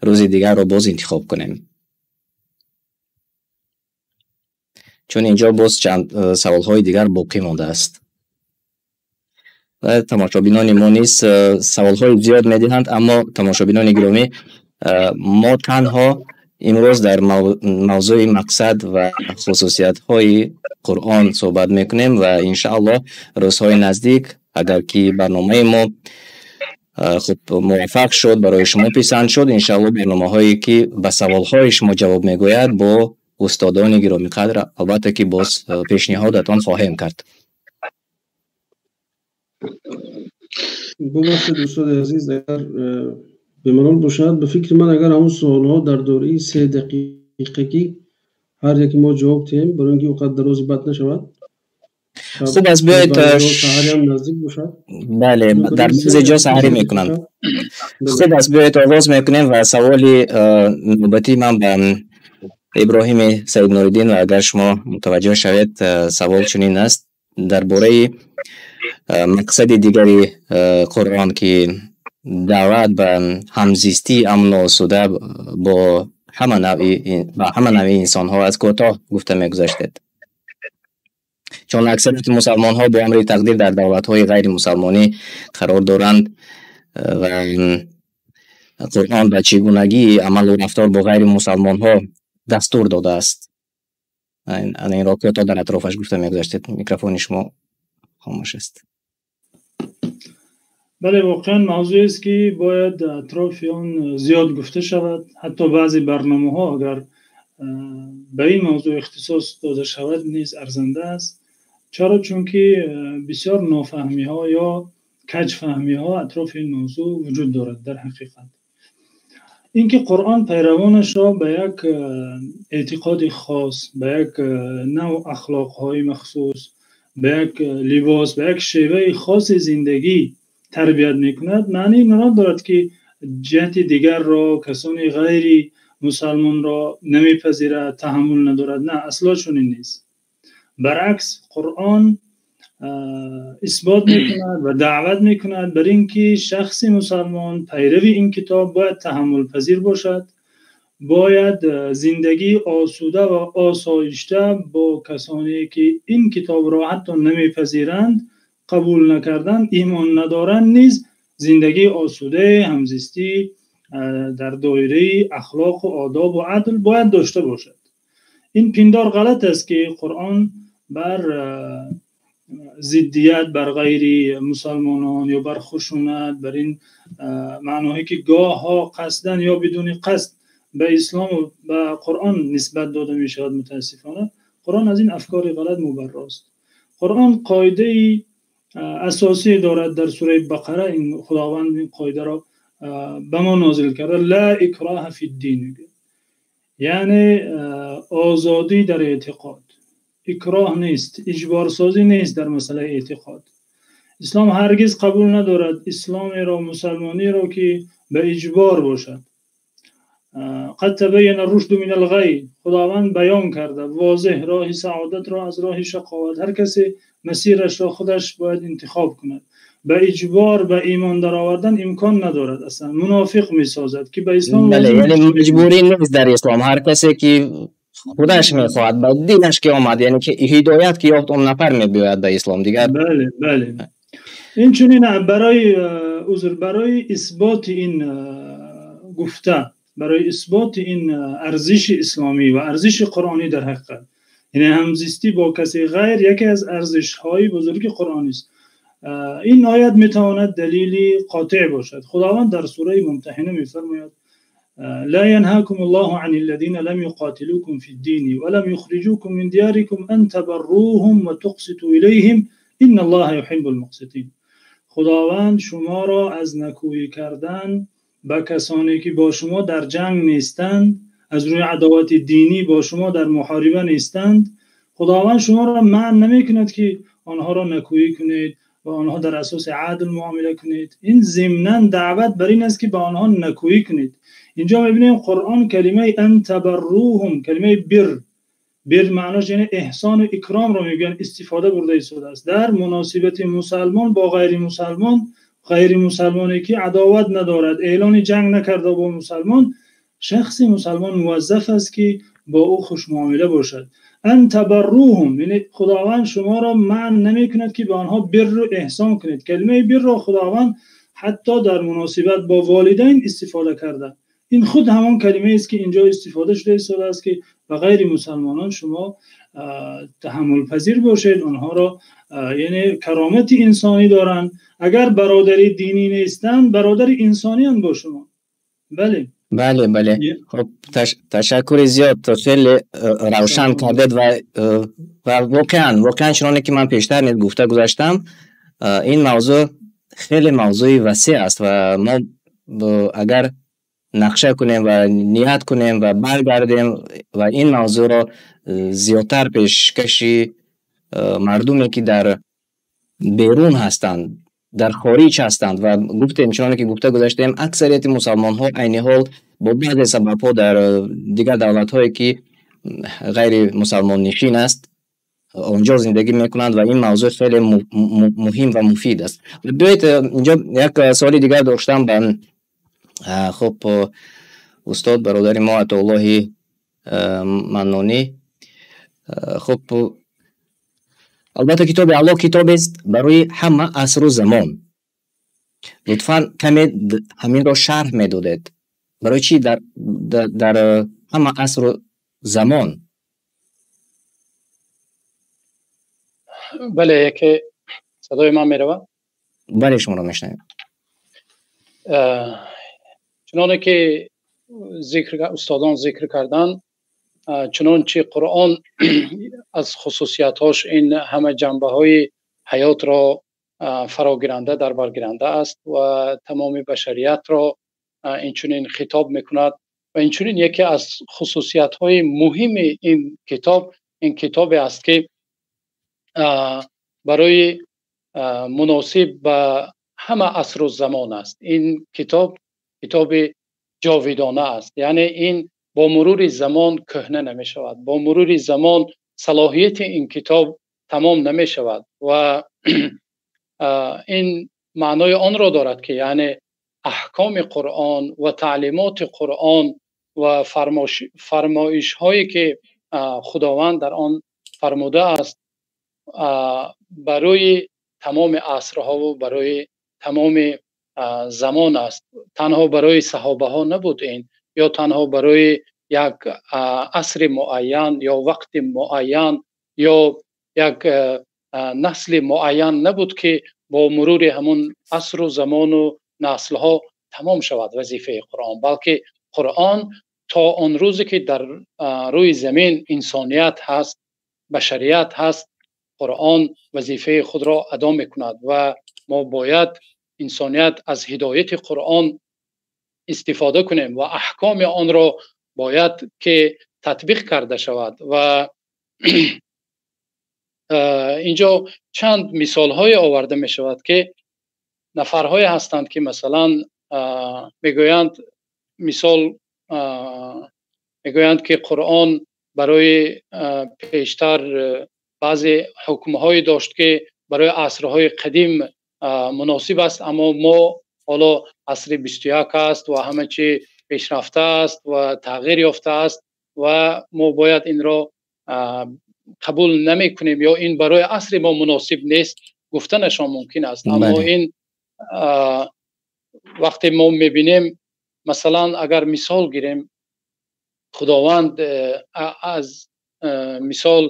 рӯзи дигарро боз интихоб кунем, чун инҷо боз чанд саволҳои дигар боқӣ мондааст ва тамошобинони мо низ саволҳои зиёд медиҳанд. Аммо тамошобинони гиромӣ, мо танҳо имрӯз дар мавзӯи мақсад ва хусусиятҳои Қуръон суҳбат мекунем ва иншааллоҳ рӯзҳои наздик, агар ки барномаи мо хуб муваффақ шуд, барои шумо писанд шуд, иншааллоҳ барномаҳое ки ба саволҳои шумо ҷавоб мегӯяд бо устодони гиромиқадр албатта ки боз пешниҳодатон хоҳем кард. Бубахшед устоди азиз, агар бемалол бошад, ба фикри ман агар ҳамон суолҳо дар доираи 3 дақиқагӣ ҳар яке мо ҷавоб диҳем, барои инки он қадар дарози бад нашавад. Хуб аст, биёед саҳариам наздик бошад. Бале, дар баъзе ҷо саҳарӣ мекунанд. Хуб аст, биёед оғоз мекунем ва саволи навбатии ман ба Иброҳими Саид Нуриддин, ва агар шумо мутаваҷҷӯҳ шавед, савол чунин аст дар бораи мақсади дигари Қуръон ки даъват ба ҳамзистии амну осуда бо ҳама навъи инсонҳо аст, кӯтоҳ гуфта мегузаштед. Чун аксарияти мусалмонҳо бо амри тақдир дар давлатҳои ғайримусалмонӣ қарор доранд ва Қуръон ба чӣ гунагии амалу рафтор бо ғайримусалмонҳо дастур додааст. Ана инро кӯтоҳ дар атрофаш гуфта мегузаштед. Микрофони шумо хомӯш аст. Бале, воқеан мавзӯест ки бояд атрофи он зиёд гуфта шавад. Ҳатто баъзе барномаҳо агар ба ин мавзӯъ ихтисос дода шавад низ арзанда аст. Чаро? Чунки бисёр нофаҳмиҳо ё каҷфаҳмиҳо атрофи ин мавзӯъ вуҷуд дорад. Дар ҳақиқат инки Қуръон пайравонашро ба як эътиқоди хос, ба як навъ ахлоқҳои махсус, ба як либос, ба як шеваи хоси зиндагӣ тарбият мекунад, маънии инро надорад ки ҷиҳати дигарро, касони ғайри мусалмонро намепазирад, таҳаммул надорад. На, асло чунин нест. Баръакс, Қуръон исбот мекунад ва даъват мекунад бар ин ки шахси мусалмон пайрави ин китоб бояд таҳаммулпазир бошад, бояд зиндагии осуда ва осоишта бо касоне ки ин китобро ҳатто намепазиранд, қабул накарданд, имон надоранд, низ зиндагии осуда, ҳамзистӣ дар доираи ахлоқу одобу адл бояд дошта бошад. Ин пиндор ғалат аст ки Қуръон бар зиддият бар ғайри мусалмонон ё бар хушунат, бар ин маъноҳое ки гоҳҳо қасдан ё бидуни қасд ба ислому ба Қуръон нисбат дода мешавад, мутаассифона Қуръон аз ин афкори ғалат мубаррост. Қуръон қоидаи асосӣ дорад дар сураи Бақара. Ин Худованд ин қоидаро ба мо нозил карда: ла икроҳа фид-дин, яъне озодӣ дар эътиқод. Икроҳ нест, иҷборсозӣ нест дар масъалаи эътиқод. Ислом ҳаргиз қабул надорад исломеро, мусалмониро ки ба иҷбор бошад. قد تبین الرشد من الغی، خداوند بیان کرده واضح راه سعادت را از راه شقاوت. هر کسی مسیرش را خودش باید انتخاب کند. به اجبار به ایمان در آوردن امکان ندارد، اصلا منافق میسازد که به اسلام. بله، یعنی مجبوری نیست در اسلام. هر کسی که خودش میخواهد به دینش که آمد، یعنی که هدایت که یافت، اون نفر میبیاید به اسلام دیگر. بله بله. این چنین برای عذر، برای اثبات این گفته، برای اثبات این ارزش اسلامی و ارزش قرآنی در حقیقت، یعنی همزیستی با کسی غیر یکی از ارزش های بزرگ قرآنی است. این آیت میتواند دلیلی قاطع باشد. خداوند در سوره ممتحنه میفرماید: لا ينهاكم الله عن الذين لم يقاتلوكم في الدين ولم يخرجوكم من دياركم أن تبروهم وتقسطوا إليهم إن الله يحب المقسطين. خداوند شما را از نکویی کردن به کسانی که با شما در جنگ نیستند، از روی عداوت دینی با شما در محاربه نیستند، خداوند شما را منع نمی کند که آنها را نکویی کنید و آنها در اساس عدل معامله کنید. این ضمناً دعوت بر این است که به آنها نکویی کنید. اینجا میبینیم قرآن کلمه ان تبروهم، کلمه بر، بر معناش یعنی احسان و اکرام رو میگن، استفاده برده ایستاده است در مناسبت مسلمان با غیر مسلمان. غیر مسلمانی که عداوت ندارد، اعلان جنگ نکرده با مسلمان، شخص مسلمان موظف است که با او خوش معامله باشد. ان تبروهم، یعنی خداوند شما را منع نمی کند که به آنها بر و احسان کنید. کلمه بر را خداوند حتی در مناسبت با والدین استفاده کرده. این خود همان کلمه است که اینجا استفاده شده ایستاده است که به غیر مسلمانان شما تحمل پذیر باشید، آنها را، یعنی کرامت انسانی دارند. اگر برادری دینی نیستند، برادر انسانی هم با شما. بله. بله بله. خب، تشکر زیاد، خیلی روشن کردید و واقعا چنانه که من پیشتر نیز گفته گذشتم، این موضوع خیلی موضوع وسیع است و ما اگر نقشه کنیم و نیت کنیم و برگردیم و این موضوع را زیادتر پیشکشی مردمی که در بیرون هستند، در خارج هستند و گفتیم، چنانه که گفته گذشتیم، اکثریت مسلمان ها عین حال با بعضی سبب ها در دیگر دولت هایی که غیر مسلمان نشین است آنجا زندگی میکنند و این موضوع خیلی مهم و مفید است. بیایید، اینجا یک سوالی دیگر داشتم به خب استاد برادر ما عطاالله منانی. خب، البته کتاب الله کتاب است برای همه عصر و زمان. لطفا کمی همین را شرح میدادید، برای چی در همه عصر و زمان؟ بله، یکی صدای من میرود؟ بله، شما را میشنویم. چنانه که ذکر استادان ذکر کردن، چنانچه قرآن از خصوصیتاش این همه جنبه های حیات را فراگیرنده، در برگیرنده است و تمام بشریت را اینچنین خطاب میکند و اینچنین یکی از خصوصیت های مهم این کتاب، این کتاب است که برای مناسب به همه عصر و زمان است. این کتاب کتاب جاویدانه است، یعنی این با مرور زمان کهنه نمی شود، با مرور زمان صلاحیت این کتاب تمام نمی شود و این معنای آن را دارد که یعنی احکام قرآن و تعلیمات قرآن و فرمایش هایی که خداوند در آن فرموده است برای تمام عصرها و برای تمام زمان است. تنها برای صحابه ها نبود این، یا تنها برای یک عصر معین یا وقت معین یا یک نسل معین نبود که با مرور همون عصر و زمان و نسل ها تمام شود وظیفه قرآن، بلکه قرآن تا آن روزی که در روی زمین انسانیت هست، بشریت هست، قرآن وظیفه خود را ادا میکند و ما باید انسانیت از هدایت قرآن استفاده کنیم و احکام آن را باید که تطبیق کرده شود. و اینجا چند مثال های آورده می شود که نفرهای هستند که مثلا میگویند، مثال Мегӯянд, ки Қуръон барои пештар баъзе ҳукмҳое дошт, ки барои асрҳои қадим муносиб аст, аммо мо ҳоло асри 21 аст ва ҳама чиз пешрафта аст ва тағйир ёфта аст ва мо бояд инро қабул намекунем ё ин барои асри мо муносиб нест гуфтанашон мумкин аст. Аммо ин вақте мо мебинем, масалан, агар мисол гирем, Худованд аз мисол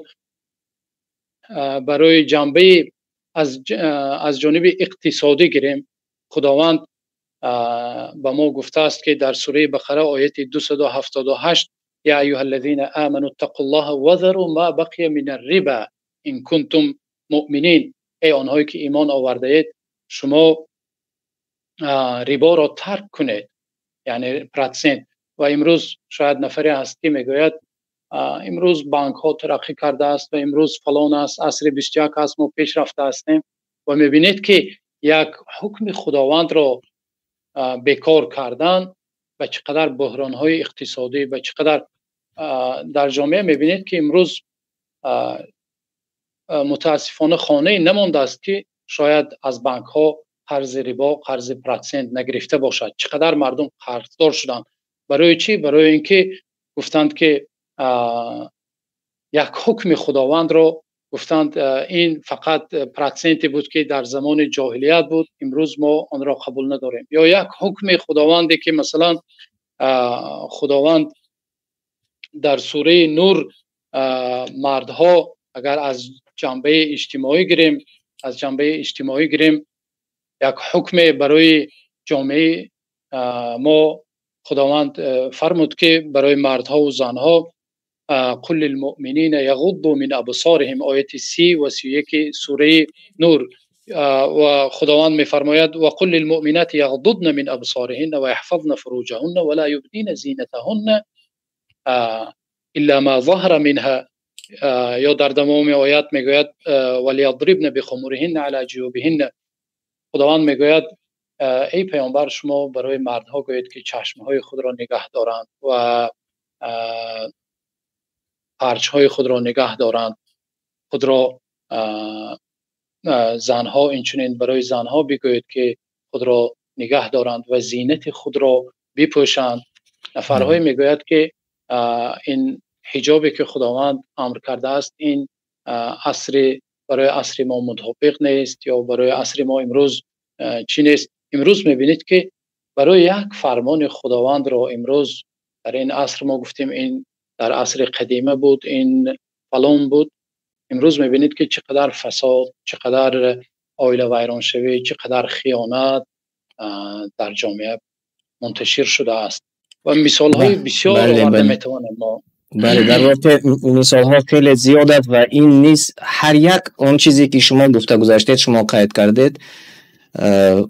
барои ҷанбаи аз ҷониби иқтисодӣ гирем, Худованд ба мо гуфтааст, ки дар сураи Бақара, ояти 278: «Я айюҳаллазина аману иттақуллоҳа ва зару ма бақия минар-риба ин кунтум муъминин». Эй онҳое ки имон овардаед, шумо риборо тарк кунед, яъне процент. Ва имрӯз шояд нафаре ҳаст, ки мегӯяд: имрӯз банкҳо тараққӣ кардааст ва имрӯз фалон аст, асри 21 аст, мо пешрафта ҳастем. Ва мебинед, ки як ҳукми Худовандро бекор кардан ба чӣ қадар буҳронҳои иқтисодӣ, ба чӣ қадар дар ҷомеа мебинед, ки имрӯз мутаассифона хонае намондааст, ки шояд аз банкҳо қарзи рибо, қарзи процент нагирифта бошад. Чӣ қадар мардум қарздор шуданд. Барои чӣ? Барои ин ки гуфтанд, ки як ҳукми Худовандро гуфтанд, ин фақат проценте буд, ки дар замони ҷоҳилият буд, имрӯз мо онро қабул надорем. Ё як ҳукми Худованде, ки масалан Худованд дар сураи Нур мардҳо, агар аз ҷанбаи иҷтимоӣ гирем, аз ҷанбаи иҷтимоӣ гирем, як ҳукме барои ҷомеаи мо Худованд фармуд, ки барои мардҳо ва занҳо: «Қул лилмуъминина яғудду мин абсориҳим», ояти 30 ва 31 сураи Нур. Ва Худованд мефармояд: «Ва қул лилмуъминати яғдудна мин абсориҳинна ва яҳфазна фуруҷаҳунна ва ла юбдина зинатаҳунна илла ма заҳара минҳа». Ё дар давоми оят мегӯяд: «Валиядрибна бихумуриҳинна ала ҷуюбиҳинна». Худованд мегӯяд: эй паёмбар, шумо барои мардҳо гӯед, ки чашмҳои худро нигаҳ доранд ва фарҷҳои худро нигаҳ доранд, худро занҳо, инчунин барои занҳо бигӯед, ки худро нигаҳ доранд ва зинати худро бипӯшанд. Нафарҳое мегӯяд, ки ин ҳиҷобе, ки Худованд амр кардааст, ин асри барои асри мо мутобиқ нест ё барои асри мо имрӯз чӣ нест. Имрӯз мебинед, ки барои як фармони Худовандро имрӯз дар ин аср, мо гуфтем, ин дар асри қадима буд, ин фалон буд, имрӯз мебинед, ки чӣ қадар фасод, чӣ қадар оила вайроншавӣ, чӣ қадар хиёнат дар ҷомеа мунташир шудааст ва мисолҳои бисёр оварда метавонем мо. Бале, дар воқеъ мисолҳо хеле зиёд аст ва ин низ ҳар як он чизе, ки шумо гуфта гузаштед, шумо қайд кардед,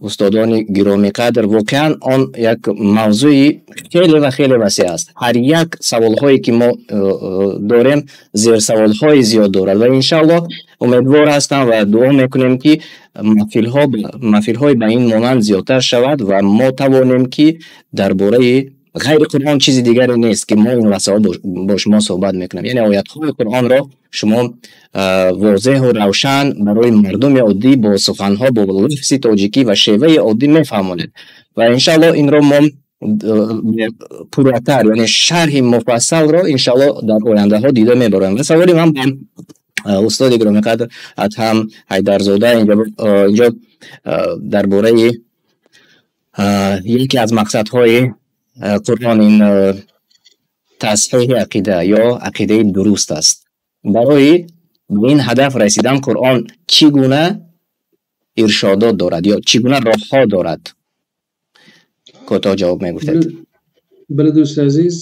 устодони гиромиқадр, воқеан он як мавзӯи хеле ва хеле васеъ аст. Ҳар як саволҳое, ки мо дорем, зерсаволҳои зиёд дорад ва иншааллоҳ умедвор ҳастам ва дуо мекунем, ки маҳфилҳои ба ин монанд зиёдтар шавад ва мо тавонем, ки дар бораи ғайри Қуръон чизи дигаре нест, ки мо ин лаҳзаҳо бо шумо суҳбат мекунем, яъне оятҳои Қуръонро шумо возеҳу равшан барои мардуми оддӣ бо суханҳо, бо лафзи тоҷикӣ ва шеваи оддӣ мефаҳмонед ва иншааллоҳ инро мо пурратар, яъне шарҳи муфассалро иншааллоҳ дар ояндаҳо дида мебарем. Ва саволи ман ба устоди гиромиқадр Адҳам Ҳайдарзода инҷо дар бораи яке аз мақсадҳои Қуръон, ин тасҳеҳи ақида ё ақидаи дуруст аст. Барои ба ин ҳадаф расидан Қуръон чӣ гуна иршодот дорад ё чӣ гуна роҳҳо дорад? Кӯтоҳ ҷавоб мегуфтед. Бале, дӯсти азиз,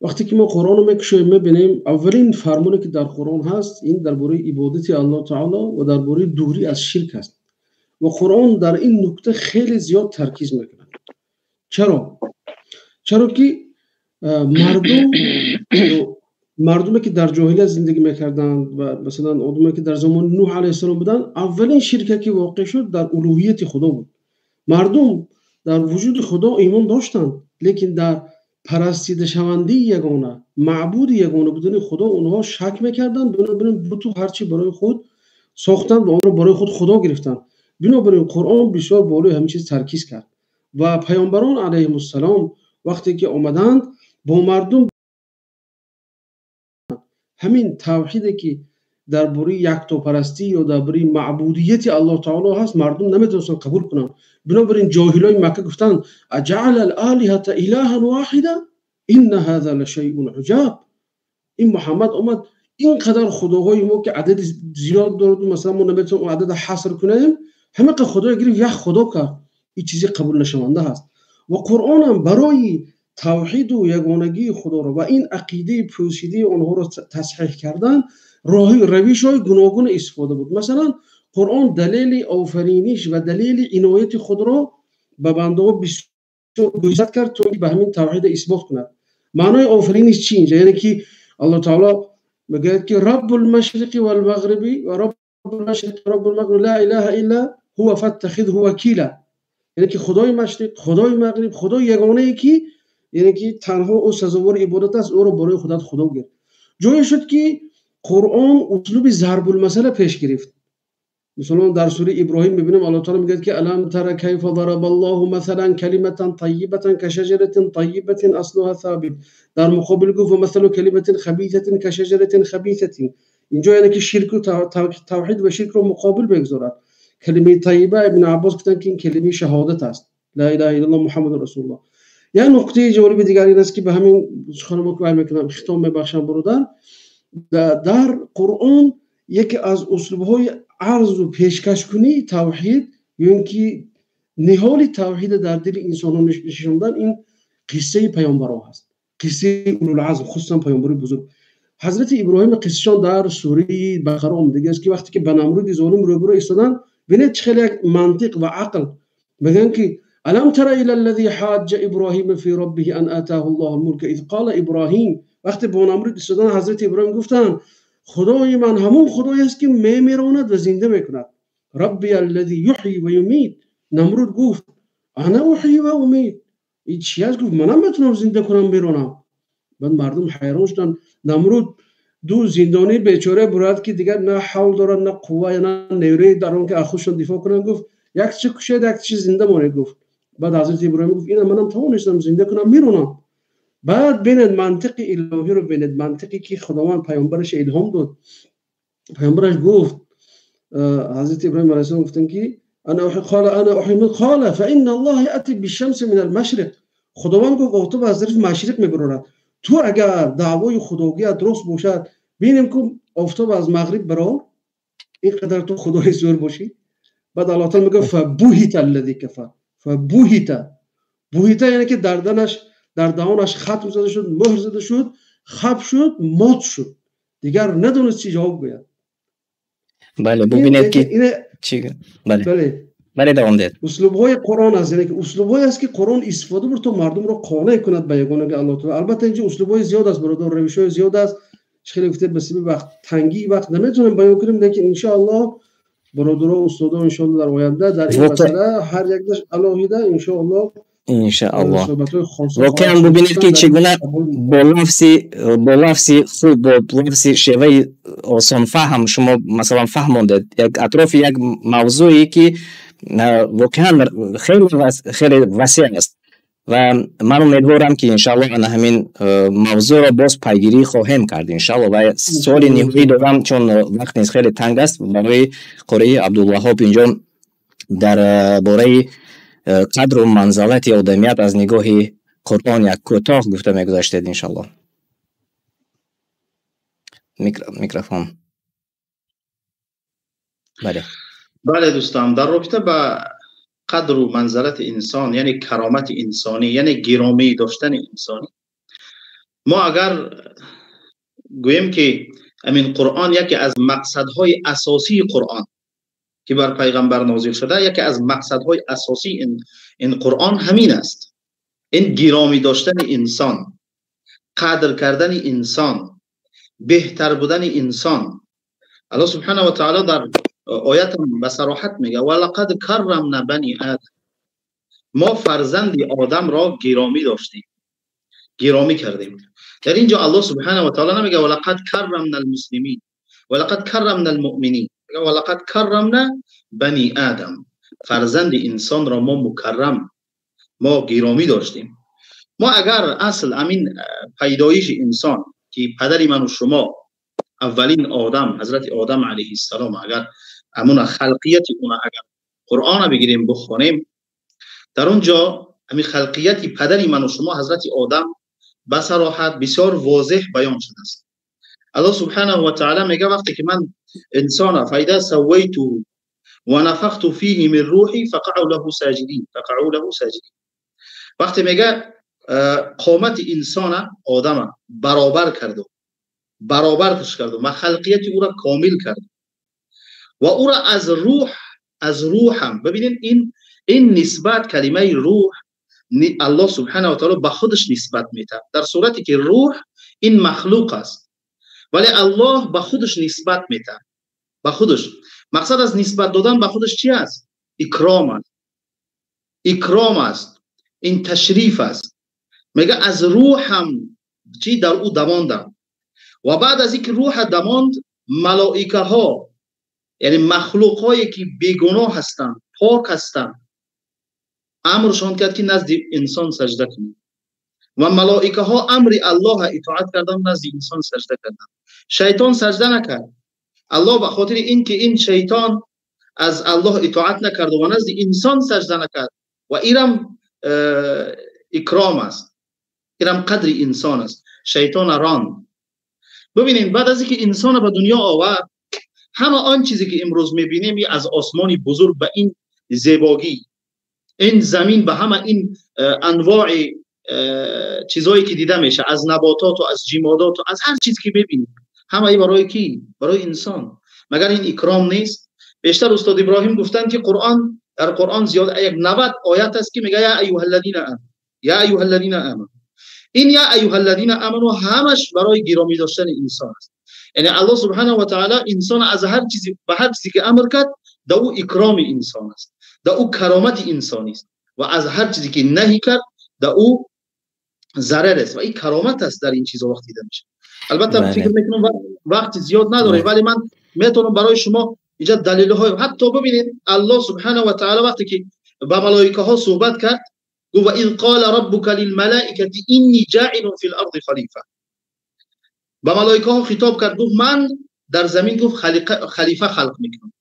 вақте ки мо Қуръонро мекушоем, мебинем, аввалин фармоне, ки дар Қуръон ҳаст, ин дар бораи ибодати Аллоҳ таоло ва дар бораи дурӣ аз ширк аст. Ва Қуръон дар ин нукта хеле зиёд таркиз мекунад. Чаро ки мардуме, ки дар ҷоҳилият зиндагӣ мекарданд ва масалан одаме, ки дар замони Нӯҳ алайҳиссалом буданд, аввалин ширке, ки воқеъ шуд, дар улӯҳияти Худо буд. Мардум дар вуҷуди Худо имон доштанд, лекин дар Парастидашавандаи ягона, маъбуди ягона будани Худо онҳо шак мекарданд. Бинобар ин буту ҳарчи барои худ сохтанд ва онро барои худ худо гирифтанд. Бинобар ин Қуръон бисёр болои ҳамин чиз таркиз кард ва паёмбарон алайҳимуссалом вақте ки омаданд бо мардум ҳамин тавҳиде ки дар бораи яктопарастӣ ё дар бораи маъбудияти Аллоҳ таоло ҳаст, мардум наметавонистанд қабул кунанд. Бинобар ин ҷоҳилои Макка гуфтанд: аҷаъала ал-олиҳата илаҳан воҳида инна ҳаза лашайъун уҷаб. Ин Муҳаммад омад ин қадар худоҳои мо ки адади зиёд дорад, масалан мо наметавонем он адада ҳаср кунем, ҳамақа худоя гирифт як худо кард. Ин чизе қабул нашаванда ҳаст. Ва Қуръонам барои тавҳиду ягонагии Худоро ва ин ақидаи пӯсидаи онҳоро тасҳиҳ кардан роҳи равишҳои гуногун истифода буд. Масалан, Қуръон далели офариниш ва далели инояти худро ба бандаҳо бисёр гӯшзад кард, то ки ба ҳамин тавҳида исбот кунад. Маънои офариниш чи инҷа? Яъне ки Аллоҳ таоло мегӯяд ки Раббул машриқи вал мағриби ва Раббул машриқи Раббул мағриби ла илаҳа илла ҳува фаттахидҳу вакила. Яъне ки Худои машриқ, Худои мағриб, Худои ягонае ки яъне ки танҳо ӯ сазовори ибодат аст, ӯро барои худат худо гир. Ҷое шуд ки Қуръон услуби зарбулмасала пеш гирифт. Масалан, дар сураи Иброҳим мебинем Аллоҳ таоло мегӯяд ки алам тара кайфа дарабаллоҳу масалан калиматан таййибатан кашаҷаратин таййибатин аслуҳа собит. Дар муқобил гуфт ва масалу калиматин хабисатин кашаҷаратин хабисатин. Инҷо яъне ки ширку тавҳид ва ширкро муқобил мегузорад. Калимаи таййиба Ибн Аббос гуфтанд ки ин калимаи шаҳодат аст. Ла илаҳа иллаллоҳ Муҳаммадун расулуллоҳ. Як нуқтаи ҷолиби дигар ин аст ки ба ҳамин суханам вай мекунам, хитом мебахшам бародар. Дар Қуръон яке аз услубҳои арзу пешкашкунии тавҳид ё ин ки ниҳоли тавҳида дар дили инсонҳо нишондан ин қиссаи паёмбарҳо ҳаст, қиссаи улулазм, хусусан паёмбари бузург Ҳазрати Иброҳим. Қиссашон дар сураи Бақара омадагӣ аст ки вақте ки ба Намруди золим рӯбарӯ истоданд, бинед чӣ хеле як мантиқ ва ақл мегӯянд ки алам тара ила аллази ҳаҷҷа Иброҳима фи роббиҳи ан атаҳу Аллоҳу алмулка из қола Иброҳим. Вақте бо Намруд истоданд, Ҳазрати Иброҳим гуфтанд: Худои ман ҳамон худое аст ки мемиронад ва зинда мекунад. Рабби аллази юҳйи ва юмит. Намруд гуфт: ана уҳйи ва умит. Ин чи аст? Гуфт: манам метавонам зинда кунам, миронам. Баъд мардум ҳайрон шуданд. Намруд ду зиндонии бечора бурад ки дигар на ҳавл дорад, на қувва, на нерӯе дар он ки аз худшон дифоъ кунанд. Гуфт: як чи кушед, як чи зинда монед. Гуфт. Баъд Ҳазрати Иброҳим гуфт: ина манам тавонистам зинда кунам, миронам. Баъд бинед мантиқи илоҳиро, бинед мантиқе ки Худованд паёмбараш илҳом дод. Паёмбараш гуфт, Ҳазрати Иброҳим алайҳиссалом гуфтанд ки қола ана уҳйи, қола фа инна Аллоҳа яъти бишшамси мин ал-машриқ. Худованд гуфт офтоб аз тарафи машриқ мебарорад. Ту агар даъвои худогият дуруст бошад, бинем ку офтоб аз мағриб барор, ин қадар ту худои зӯр бошӣ. Баъд Аллоҳ таоло мегӯяд фабуҳита аллази кафар. Фабуҳита, буҳита яъне ки дарданаш, дар даҳонаш хатм зада шуд, мӯҳр зада шуд, хап шуд, мот шуд, дигар надонист чӣ ҷавоб гӯяд. Бале, бубинед ки чӣ бале. Бале. Бале, давом диҳед. Услубҳои Қуръон аст, яъне ки услубҳое аст ки Қуръон истифода бурд то мардумро қонеъ кунад ба ягонагии Аллоҳ таоло. Албатта инҷо услубҳои зиёд аст бародар, равишҳои зиёд аст. Чӣ хеле гуфтед, ба сабаби вақт, тангии вақт наметавонем баён кунем, лекин иншоаллоҳ бародаро, устодо иншоаллоҳ дар оянда дар ин масъала ҳар якдаш алоҳида иншоаллоҳ иншоаллоҳ. Воқеан бубинед ки чӣ гуна бо лафзи хуб, бо лафзи шеваи осонфаҳм шумо масалан фаҳмондед як атрофи як мавзӯе ки воқеан хеле васеъ аст ва ман умедворам ки иншоаллоҳ ана ҳамин мавзӯъро боз пайгирӣ хоҳем кард иншоаллоҳ. Ва суоли ниҳоӣ дорам, чун вақт низ хеле танг аст, барои қории Абдулваҳҳоб. Инҷо дар бораи қадру манзалати одамият аз нигоҳи Қуръон як кӯтоҳ гуфта мегузаштед иншоаллоҳ. Микрофон. Бале. Бале дӯстам, дар робита ба қадру манзалати инсон, яъне каромати инсонӣ, яъне гиромӣ доштани инсонӣ, мо агар гӯем ки ҳамин Қуръон яке аз мақсадҳои асосии Қуръон ки бар пайғамбар нозил шуда, яке аз мақсадҳои асосии ин Қуръон ҳамин аст. Ин гиромӣ доштани инсон, қадр кардани инсон, беҳтар будани инсон. Аллоҳ субҳанаҳу ва таъоло дар оят ба сароҳат мегӯяд: ва лақад каррамна бани одам. Мо фарзанди одамро гиромӣ доштем. گرامی کردیم. در اینجا الله سبحانه و تعالی نمیگه ولقد کرمنا المسلمین ولقد کرمنا المؤمنین، میگه ولقد کرمنا بنی آدم. فرزند انسان را ما مکرم، ما گرامی داشتیم. ما اگر اصل امین پیدایش انسان که پدر من و شما اولین آدم حضرت آدم علیه السلام، اگر امون خلقیت اون اگر قرآن بگیریم بخونیم، در اونجا همین خلقیت پدر من و شما حضرت آدم به صراحت بسیار واضح بیان شده است. الله سبحانه و تعالی میگه وقتی که من انسان فاذا سویت و نفخت فیه من روحی فقعوا له ساجدین، فقعوا له ساجدین. وقتی میگه قامت انسان آدم برابر کرد، برابرش کرد و خلقیت او را کامل کرد و او را از روح، از روحم. ببینید این نسبت کلمه روح الله سبحانه و تعالی به خودش نسبت میده، در صورتی که روح این مخلوق است ولی الله به خودش نسبت میده. به خودش، مقصد از نسبت دادن به خودش چی است؟ اکرام است، اکرام است، این تشریف است. میگه از روحم چی در او دماندم و بعد از اینکه روح دماند، ملائکه ها یعنی مخلوق هایی که بیگناه هستند، پاک هستند، امرشان کرد که نزد انسان سجده کنید و ملائکه ها امر الله اطاعت کردن، نزد انسان سجده کردن. شیطان سجده نکرد. الله به خاطر اینکه این شیطان از الله اطاعت نکرد و نزد انسان سجده نکرد و ایرم اکرام است، ایرم قدر انسان است، شیطان ران. ببینید بعد از اینکه انسان به دنیا آورد، همه آن چیزی که امروز میبینیم از آسمان بزرگ به این زیبایی، این زمین به همه این انواع چیزایی که دیده میشه، از نباتات و از جمادات و از هر چیز که میبینیم، همه ای برای کی؟ برای انسان. مگر این اکرام نیست؟ بیشتر استاد ابراهیم گفتن که قرآن، در قرآن زیاد یک 90 آیت است که میگه یا ایها الذین آمنوا، یا ایها الذین آمنوا. این یا ایها الذین آمنوا همش برای گرامی داشتن انسان است. یعنی الله سبحانه و تعالی انسان از هر چیزی به هر چیزی که امر کرد، در او اکرام انسان است، در او کرامت انسانی است و از هر چیزی که نهی کرد در او ضرر است و این کرامت است. در این چیزا وقت دیده میشه. البته فکر میکنم وقت زیاد نداره، ولی من میتونم برای شما اینجا دلیل های حتی ببینید. الله سبحانه و تعالی وقتی که با ملائکه ها صحبت کرد، گفت و اذ قال ربک للملائکه انی جاعل فی الارض خلیفه. با ملائکه ها خطاب کرد، گفت من در زمین گفت خلیفه خلق میکنم.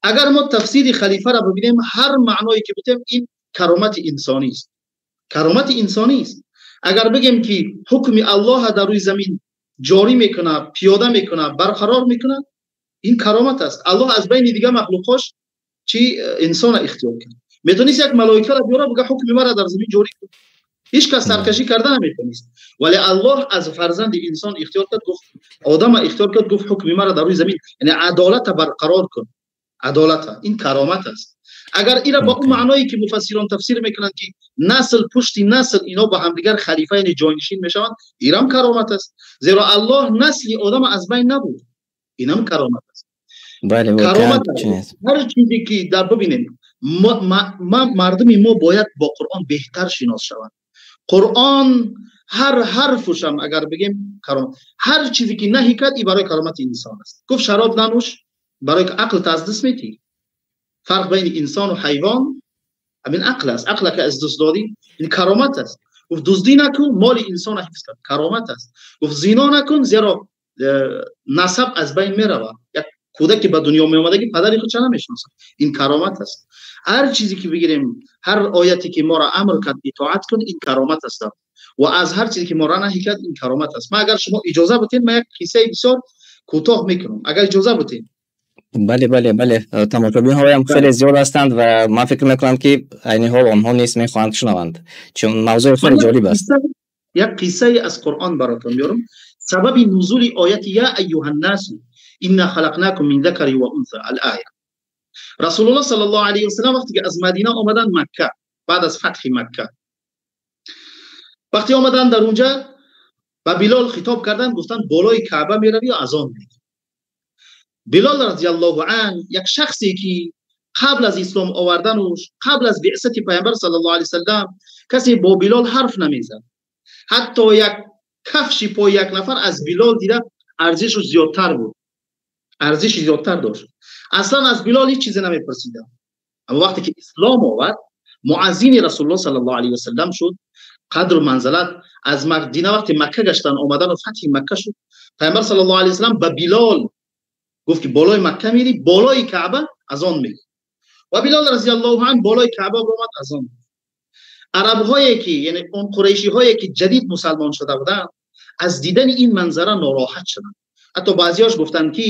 اگر ما تفسیر خلیفه را ببینیم، هر معنایی که بتیم این کرامت انسانی است، کرامت انسانی است. اگر بگیم که حکم الله در روی زمین جاری میکنه، پیاده میکنه، برقرار میکنه، این کرامت است. الله از بین دیگه مخلوقاش چی انسان اختیار کرد. میتونست یک ملائکه را بیاره بگه حکم مرا در زمین جاری کن، هیچ کس سرکشی کرده نمیتونست، ولی الله از فرزند انسان اختیار کرد، گفت آدم اختیار کرد، گفت حکم مرا در روی زمین، یعنی عدالت برقرار کن، عدالت، این کرامت است. اگر اینا با اون معنایی که مفسران تفسیر میکنن که نسل پشت نسل اینا با همدیگر خلیفه یعنی جانشین میشوند، اینم کرامت است. زیرا الله نسل آدم از بین نبود، اینم کرامت است. بله، کرامت است. هر چیزی که در ببینیم ما مردمی ما باید با قرآن بهتر شناس شوند. قرآن هر حرفش هم اگر بگیم کرامت، هر چیزی که نهی کرد ای برای کرامت انسان است. گفت شراب ننوش، برای که عقل از دست میتی. فرق بین انسان و حیوان همین عقل است. عقل که از دست دادی این کرامت است. گفت دزدی نکن، مال انسان حفظ کن، کرامت است. گفت زنا نکن، زیرا نسب از بین میرود. یک کودک که به دنیا می آمده که پدر خودش نمیشناسه، این کرامت است. هر چیزی که بگیریم، هر آیتی که ما را امر کرد اطاعت کن، این کرامت است. و از هر چیزی که ما را نهی کرد، این کرامت است. ما اگر شما اجازه بدین، من یک قصه بسیار کوتاه میکنم، اگر اجازه بدین. бале, бале, бале, тамошобинҳоям хеле зиёд ҳастанд ва ман фикр мекунам, ки айни ҳол онҳо низ мехоҳанд шунаванд, чун мавзӯи хеле ҷолиб аст. Як қиссае аз Қуръон баротон меорам. Сабаби нузули ояти я айюҳаннасу инна халақнакум мин закари ва унса ал-оя. Расулуллоҳ саллаллоҳу алайҳи васаллам вақте ки аз Мадина омаданд Макка, баъд аз фатҳи Макка, вақте омаданд дар унҷа ба Билол хитоб карданд, гуфтанд болои Каъба меравӣ ва азон медиҳӣ. Билол разияллоҳу ан як шахсе ки қабл аз ислом овардануш, қабл аз биъсати пайғамбар саллаллоҳу алайҳи васаллам касе бо Билол ҳарф намезад. Ҳатто як кафши пои як нафар аз Билол дида арзишаш зиёдтар буд, арзиши зиёдтар дошт. Аслан аз Билол ҳеҷ чизе намепурсиданд. Аммо вақте ки ислом овард, муаззини Расулуллоҳ саллаллоҳу алайҳи васаллам шуд, қадру манзалат аз Мадина вақте Макка гаштан омадан ва фатҳи Макка шуд, Паёмбар саллаллоҳу алайҳи васаллам ба Билол гуфт ки болои Макка мери, болои Каъба азон мегӯ. Ва Билол разияллоҳу анҳу болои Каъба омад азон. Арабҳое ки, яъне он қурайшиҳое ки ҷадид мусалмон шуда буданд, аз дидани ин манзара нороҳат шуданд. Ҳатто баъзеҳош гуфтанд ки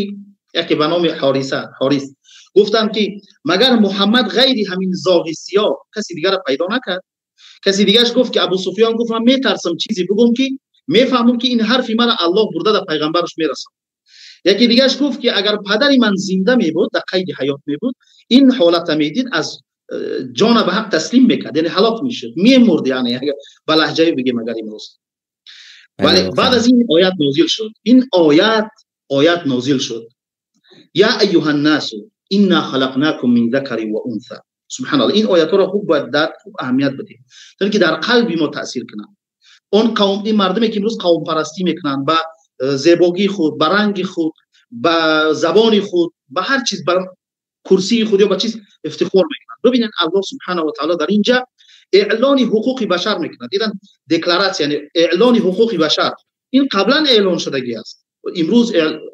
яке ба номи Ҳориса, Ҳорис, гуфтанд ки магар Муҳаммад ғайри ҳамин зоғи сиёҳ каси дигарро пайдо накард? Каси дигараш гуфт ки Абу Суфён гуфт ман метарсам чизе бигӯм ки мефаҳмам ки ин ҳарфи маро Аллоҳ бурда дар пайғамбараш мерасонад. Яке дигараш гуфт ки агар падари ман зинда мебуд, дар қайди ҳаёт мебуд, ин ҳолатро медид, аз ҷона ба ҳақ таслим мекард, яъне ҳалок мешуд, мемурд, яъне агар ба лаҳҷае бигем агар имрӯз. Вале баъд аз ин оят нозил шуд. Ин оят нозил шуд. Я айюҳаннасу инна халақнакум мин закарин ва унса. Субҳаналлоҳ. Ин оятҳоро хуб бояд дар хуб аҳамият бидем, то ин ки дар қалби мо таъсир кунанд. Он қавм, ин мардуме ки имрӯз қавмпарастӣ мекунанд, ба зебогии худ, ба ранги худ, ба забони худ, ба ҳар чиз, ба курсии худ ё ба чиз ифтихор мекунанд. Бибинед, Аллоҳ субҳанаҳу ва таъоло дар инҷа эълони ҳуқуқи башар мекунад. Дидан декларатсия, яъне эълони ҳуқуқи башар. Ин қаблан эълон шудагӣ аст. Имрӯз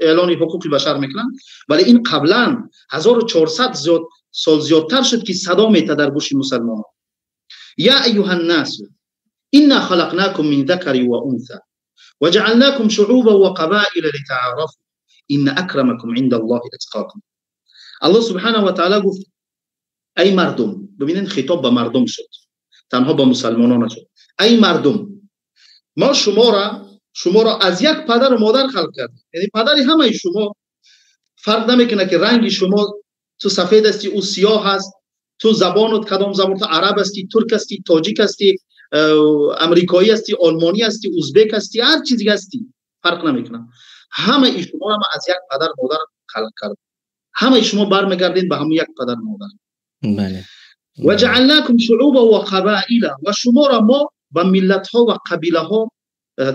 эълони ҳуқуқи башар мекунанд, вале ин қаблан 1400 зиёд сол зиёдтар шуд ки садо метад дар гӯши мусалмонон. Я айюҳаннасу инна халақнакум мин закарин ва унса ва ҷаъалнакум шуъубан ва қабаила литаъарафу инна акрамакум индаллоҳи атқокум. Аллоҳ субҳанаҳу ва таъоло гуфт эй мардум, бибинед хитоб ба мардум шуд, танҳо ба мусалмонон нашуд. Эй мардум, мо шуморо аз як падару модар халқ кардем. Яъне падари ҳамаи шумо, фарқ намекунад ки ранги шумо, ту сафед ҳастӣ, ӯ сиёҳ аст, ту забонат кадом забон, ту араб ҳастӣ, турк ҳастӣ, тоҷик ҳастӣ, амрикоӣ ҳастӣ, олмонӣ ҳастӣ, узбек ҳастӣ, ҳар чизе ҳастӣ, фарқ намекунад. Ҳамаи шуморо мо аз як падару модар халқ кардем. Ҳамаи шумо бармегардед ба ҳамон як падару модар. Бале. Ва ҷаъалнакум шуъубан ва қабаила, ва шуморо мо ба миллатҳо ва қабилаҳо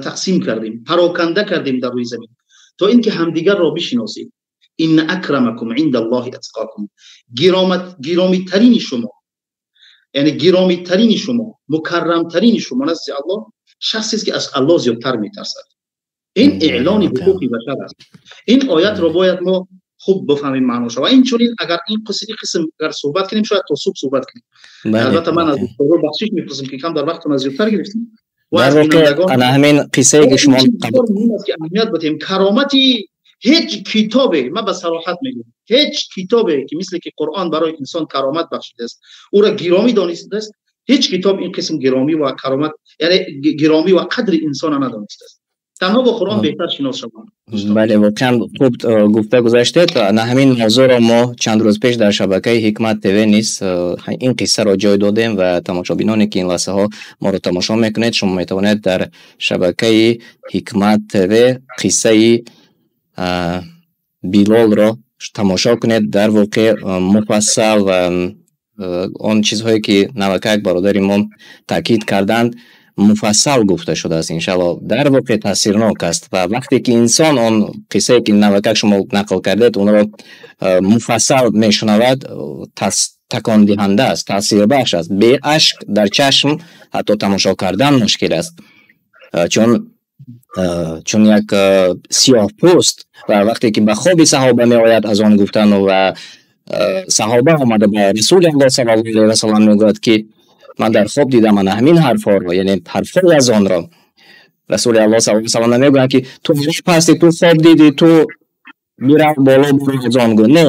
тақсим кардем, пароканда кардем дар рӯи замин, то ин ки ҳамдигарро бишиносед. Инна акрамакум индаллоҳи атқокум. Гиромитарини шумо, яъне гиромитарини шумо, мукаррамтарини шумо назди Аллоҳ шахсест ки аз Аллоҳ зиёдтар метарсад. Ин эълони ҳуқуқи башар аст. Ин оятро бояд мо хуб бифаҳмем маъноша. Ва инчунин агар ин қисм агар суҳбат кунем, шояд то субҳ суҳбат кунем. Албатта ман аз устодҳо бахшиш мепурсам ки кам дар вақтон аз зиёдтар гирифтем. Дар воқеъ ана ҳамин қиссае ки шумо ки аҳамият бидиҳем, каромати ҳеҷ китобе, ман ба сароҳат мегӯям, ҳеҷ китобе ки мисли ки Қуръон барои инсон каромат бахшидааст, ӯро гиромӣ донистааст, ҳеҷ китоб ин қисм гиромӣ ва каромат, яъне гиромӣ ва қадри инсонро надонистааст. Танҳо бо Қуръон беҳтар шинос шаванд. Бале, воқеан хуб гуфта гузаштед. На ҳамин мавзӯъро мо чанд рӯз пеш дар шабакаи Ҳикмат ТВ низ ин қиссаро ҷой додем ва тамошобиноне ки ин лаҳзаҳо моро тамошо мекунед, шумо метавонед дар шабакаи Ҳикмат ТВ қиссаи Билолро тамошо кунед. Дар воқеъ муфассал ва он чизҳое ки навакак бародари мо таъкид карданд, муфассал гуфта шудааст. Иншааллоҳ дар воқеъ таъсирнок аст ва вақте ки инсон он қиссае ки навакак шумо нақл кардед, онро муфассал мешунавад, такондиҳанда аст, таъсирбахш аст. Бе ашк дар чашм ҳатто тамошо кардан мушкил аст, чун як сиёҳпӯст ва вақте ки ба хоби саҳоба меояд аз он гуфтану ва саҳоба омада ба Расули Аллоҳ саллаллоҳу алайҳи васаллам мегӯяд ки ман дар хоб дидам ана ҳамин ҳарфҳоро, яъне ҳарфҳои аз онро. Расули Аллоҳ саллаллоҳу алайҳи васаллам намегӯянд ки ту ҳастӣ, ту хоб дидӣ, ту бирав боло буро аз он гӯ. Не,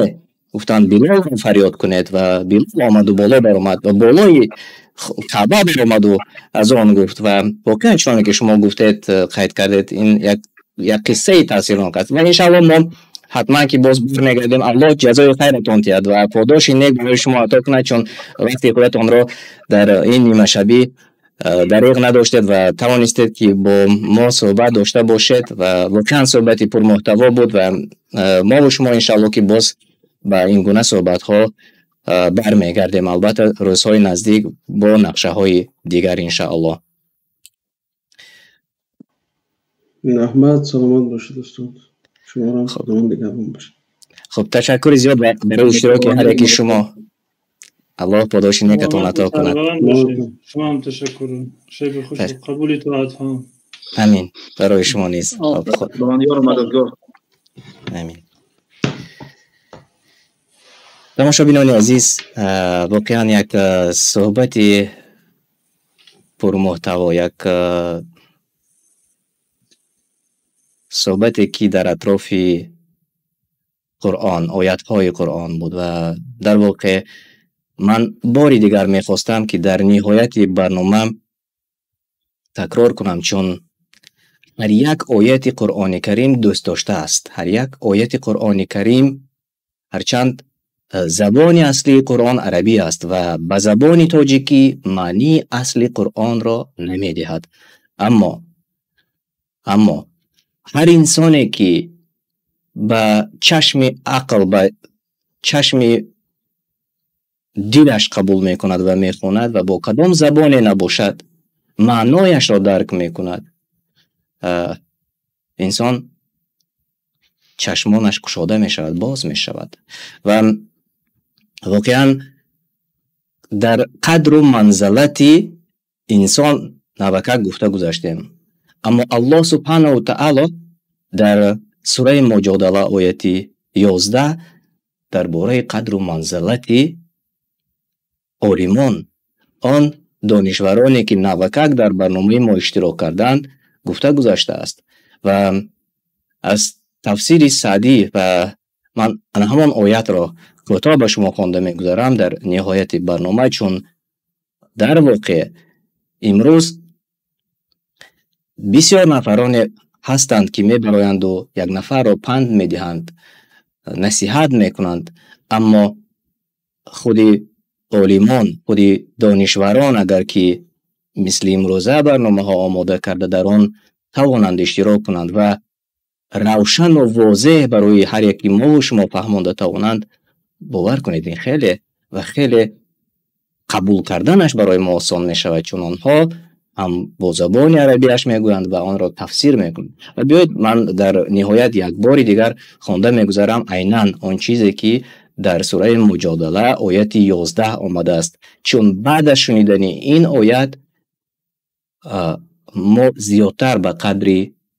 гуфтанд Билолро фарёд кунед ва Билол омаду боло баромад ва болои Каъба баромаду аз он гуфт. Ва воқеан чуноне ки шумо гуфтед, қайд кардед, ин як қиссаи таъсирнок аст ва иншааллоҳ мо ҳатман ки боз бармегардем. Аллоҳ ҷазои хайратон диҳад ва подоши нек барои шумо ато кунад, чун вақти худатонро дар ин нимашабӣ дареғ надоштед ва тавонистед ки бо мо суҳбат дошта бошед ва воқеан суҳбати пурмуҳтаво буд ва мо бо шумо иншааллоҳ ки боз ба ин гуна суҳбатҳо бармегардем, албатта рӯзҳои наздик бо нақшаҳои дигар иншааллоҳ. Раҳмат, саломат бошед устод. Шуморо худованд нигаҳбон бошад. Хуб, ташаккури зиёд барои иштироки ҳар яки шумо. Аллоҳ подоши некатон ато кунад. Шумо ҳам ташаккур. Шаби хуш, қабули тоатҳо. Амин. Барои шумо низ. Худованд ёру мададгор. Амин. Тамошобинони азиз, воқеан як суҳбати пурмуҳтаво, як суҳбате ки дар атрофи Қуръон, оятҳои Қуръон буд ва дар воқеъ ман бори дигар мехостам ки дар ниҳояти барнома такрор кунам, чун ҳар як ояти Қуръони Карим дӯст доштааст. Ҳар як ояти Қуръони Карим, ҳарчанд забони аслии Қуръон арабӣ аст ва ба забони тоҷикӣ маънии асли Қуръонро намедиҳад. Аммо ҳар инсоне ки ба чашми ақл, ба чашми дилаш қабул мекунад ва мехонад ва бо кадом забоне набошад маънояшро дарк мекунад, инсон чашмонаш кушода мешавад, боз мешавад. Ва воқеан дар қадру манзалати инсон навакак гуфта гузаштем. Аммо Аллоҳ субҳанаҳу таъоло дар сураи Муҷодала ояти 11 дар бораи қадру манзалати олимон, он донишвароне ки навакак дар барномаи мо иштирок карданд, гуфта гузаштааст. Ва аз тафсири Саъдӣ ва ман ана ҳамон оятро кӯтоҳ ба шумо хонда мегузарам дар ниҳояти барнома, чун дар воқеъ имрӯз бисёр нафароне ҳастанд ки мебароянду як нафарро панд медиҳанд, насиҳат мекунанд, аммо худи олимон, худи донишварон агар ки мисли имрӯза барномаҳо омода карда дар он тавонанд иштирок кунанд ва равшану возеҳ барои ҳар яки мову шумо фаҳмонда тавонанд, бовар кунед ин хеле ва хеле қабул карданаш барои мо осон мешавад, чун онҳо ҳам бо забони арабиаш мегӯянд ва онро тафсир мекунанд. Ва биёед ман дар ниҳоят як бори дигар хонда мегузарам айнан он чизе ки дар сураи Муҷодала ояти 11 омадааст, чун баъд аз шунидани ин оят мо зиёдтар ба қадри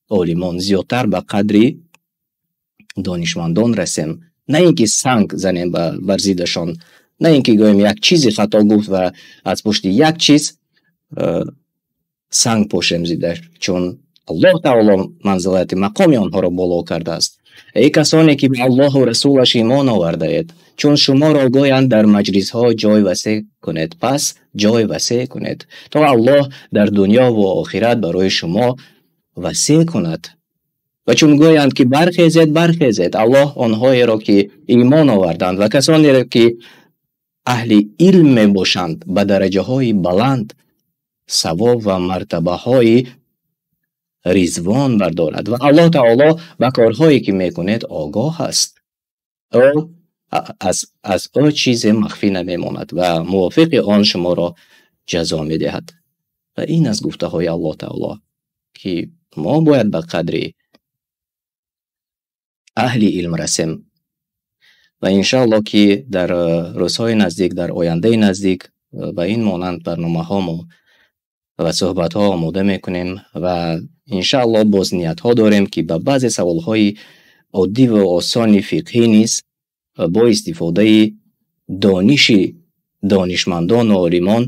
олимон, зиёдтар ба қадри донишмандон расем. На ин ки санг занем бар зиддашон, на ин ки гӯем як чизи хато гуфт ва аз пушти як чиз санг пошем зиддаш, чун Аллоҳ таоло манзилати мақоми онҳоро боло кардааст. Эй касоне ки ба Аллоҳу расулаш имон овардаед, чун шуморо гӯянд дар маҷлисҳо ҷой васеъ кунед, пас ҷой васеъ кунед, то Аллоҳ дар дунё ва охират барои шумо васеъ кунад. Ва чун гӯянд ки бархезед, бархезед, Аллоҳ онҳоеро ки имон оварданд ва касонеро ки аҳли илм мебошанд ба дараҷаҳои баланд, савоб ва мартабаҳои ризвон бардорад ва Аллоҳ таоло ба корҳое ки мекунед огоҳ аст. Ӯ аз ӯ чизе махфӣ намемонад ва мувофиқи он шуморо ҷазо медиҳад. Ва ин аз гуфтаҳои Аллоҳ таоло ки мо бояд ба қадри аҳли илм расем. Ва иншааллоҳ ки дар рӯзҳои наздик, дар ояндаи наздик ба ин монанд барномаҳо мо ва суҳбатҳо омода мекунем ва иншааллоҳ боз ниятҳо дорем ки ба баъзе саволҳои оддӣ ва осони фиқҳӣ низ бо истифодаи дониши донишмандону олимон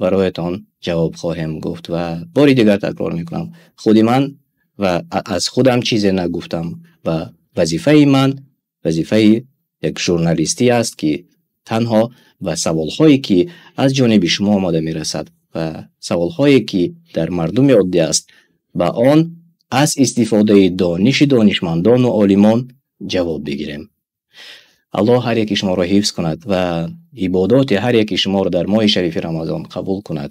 бароятон ҷавоб хоҳем гуфт. Ва бори дигар такрор мекунам, худи ман ва аз худам чизе нагуфтам ва вазифаи ман вазифаи як журналистӣ аст ки танҳо ба саволҳое ки аз ҷониби шумо омода мерасад ва саволҳое ки дар мардуми оддӣ аст, ба он аз истифодаи дониши донишмандону олимон ҷавоб бигирем. Аллоҳ ҳар яки шуморо ҳифз кунад ва ибодоти ҳар яки шуморо дар моҳи шарифи Рамазон қабул кунад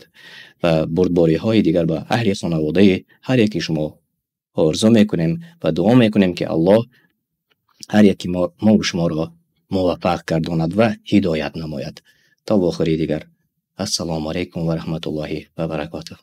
ва бурдбориҳои дигар ба аҳли хонаводаи ҳар яки шумо орзу мекунем ва дуо мекунем ки Аллоҳ ҳар яки мову шуморо муваффақ гардонад ва ҳидоят намояд. То вохӯрии дигар. Ассалому алайкум ва раҳматуллоҳи ва баракотуҳ.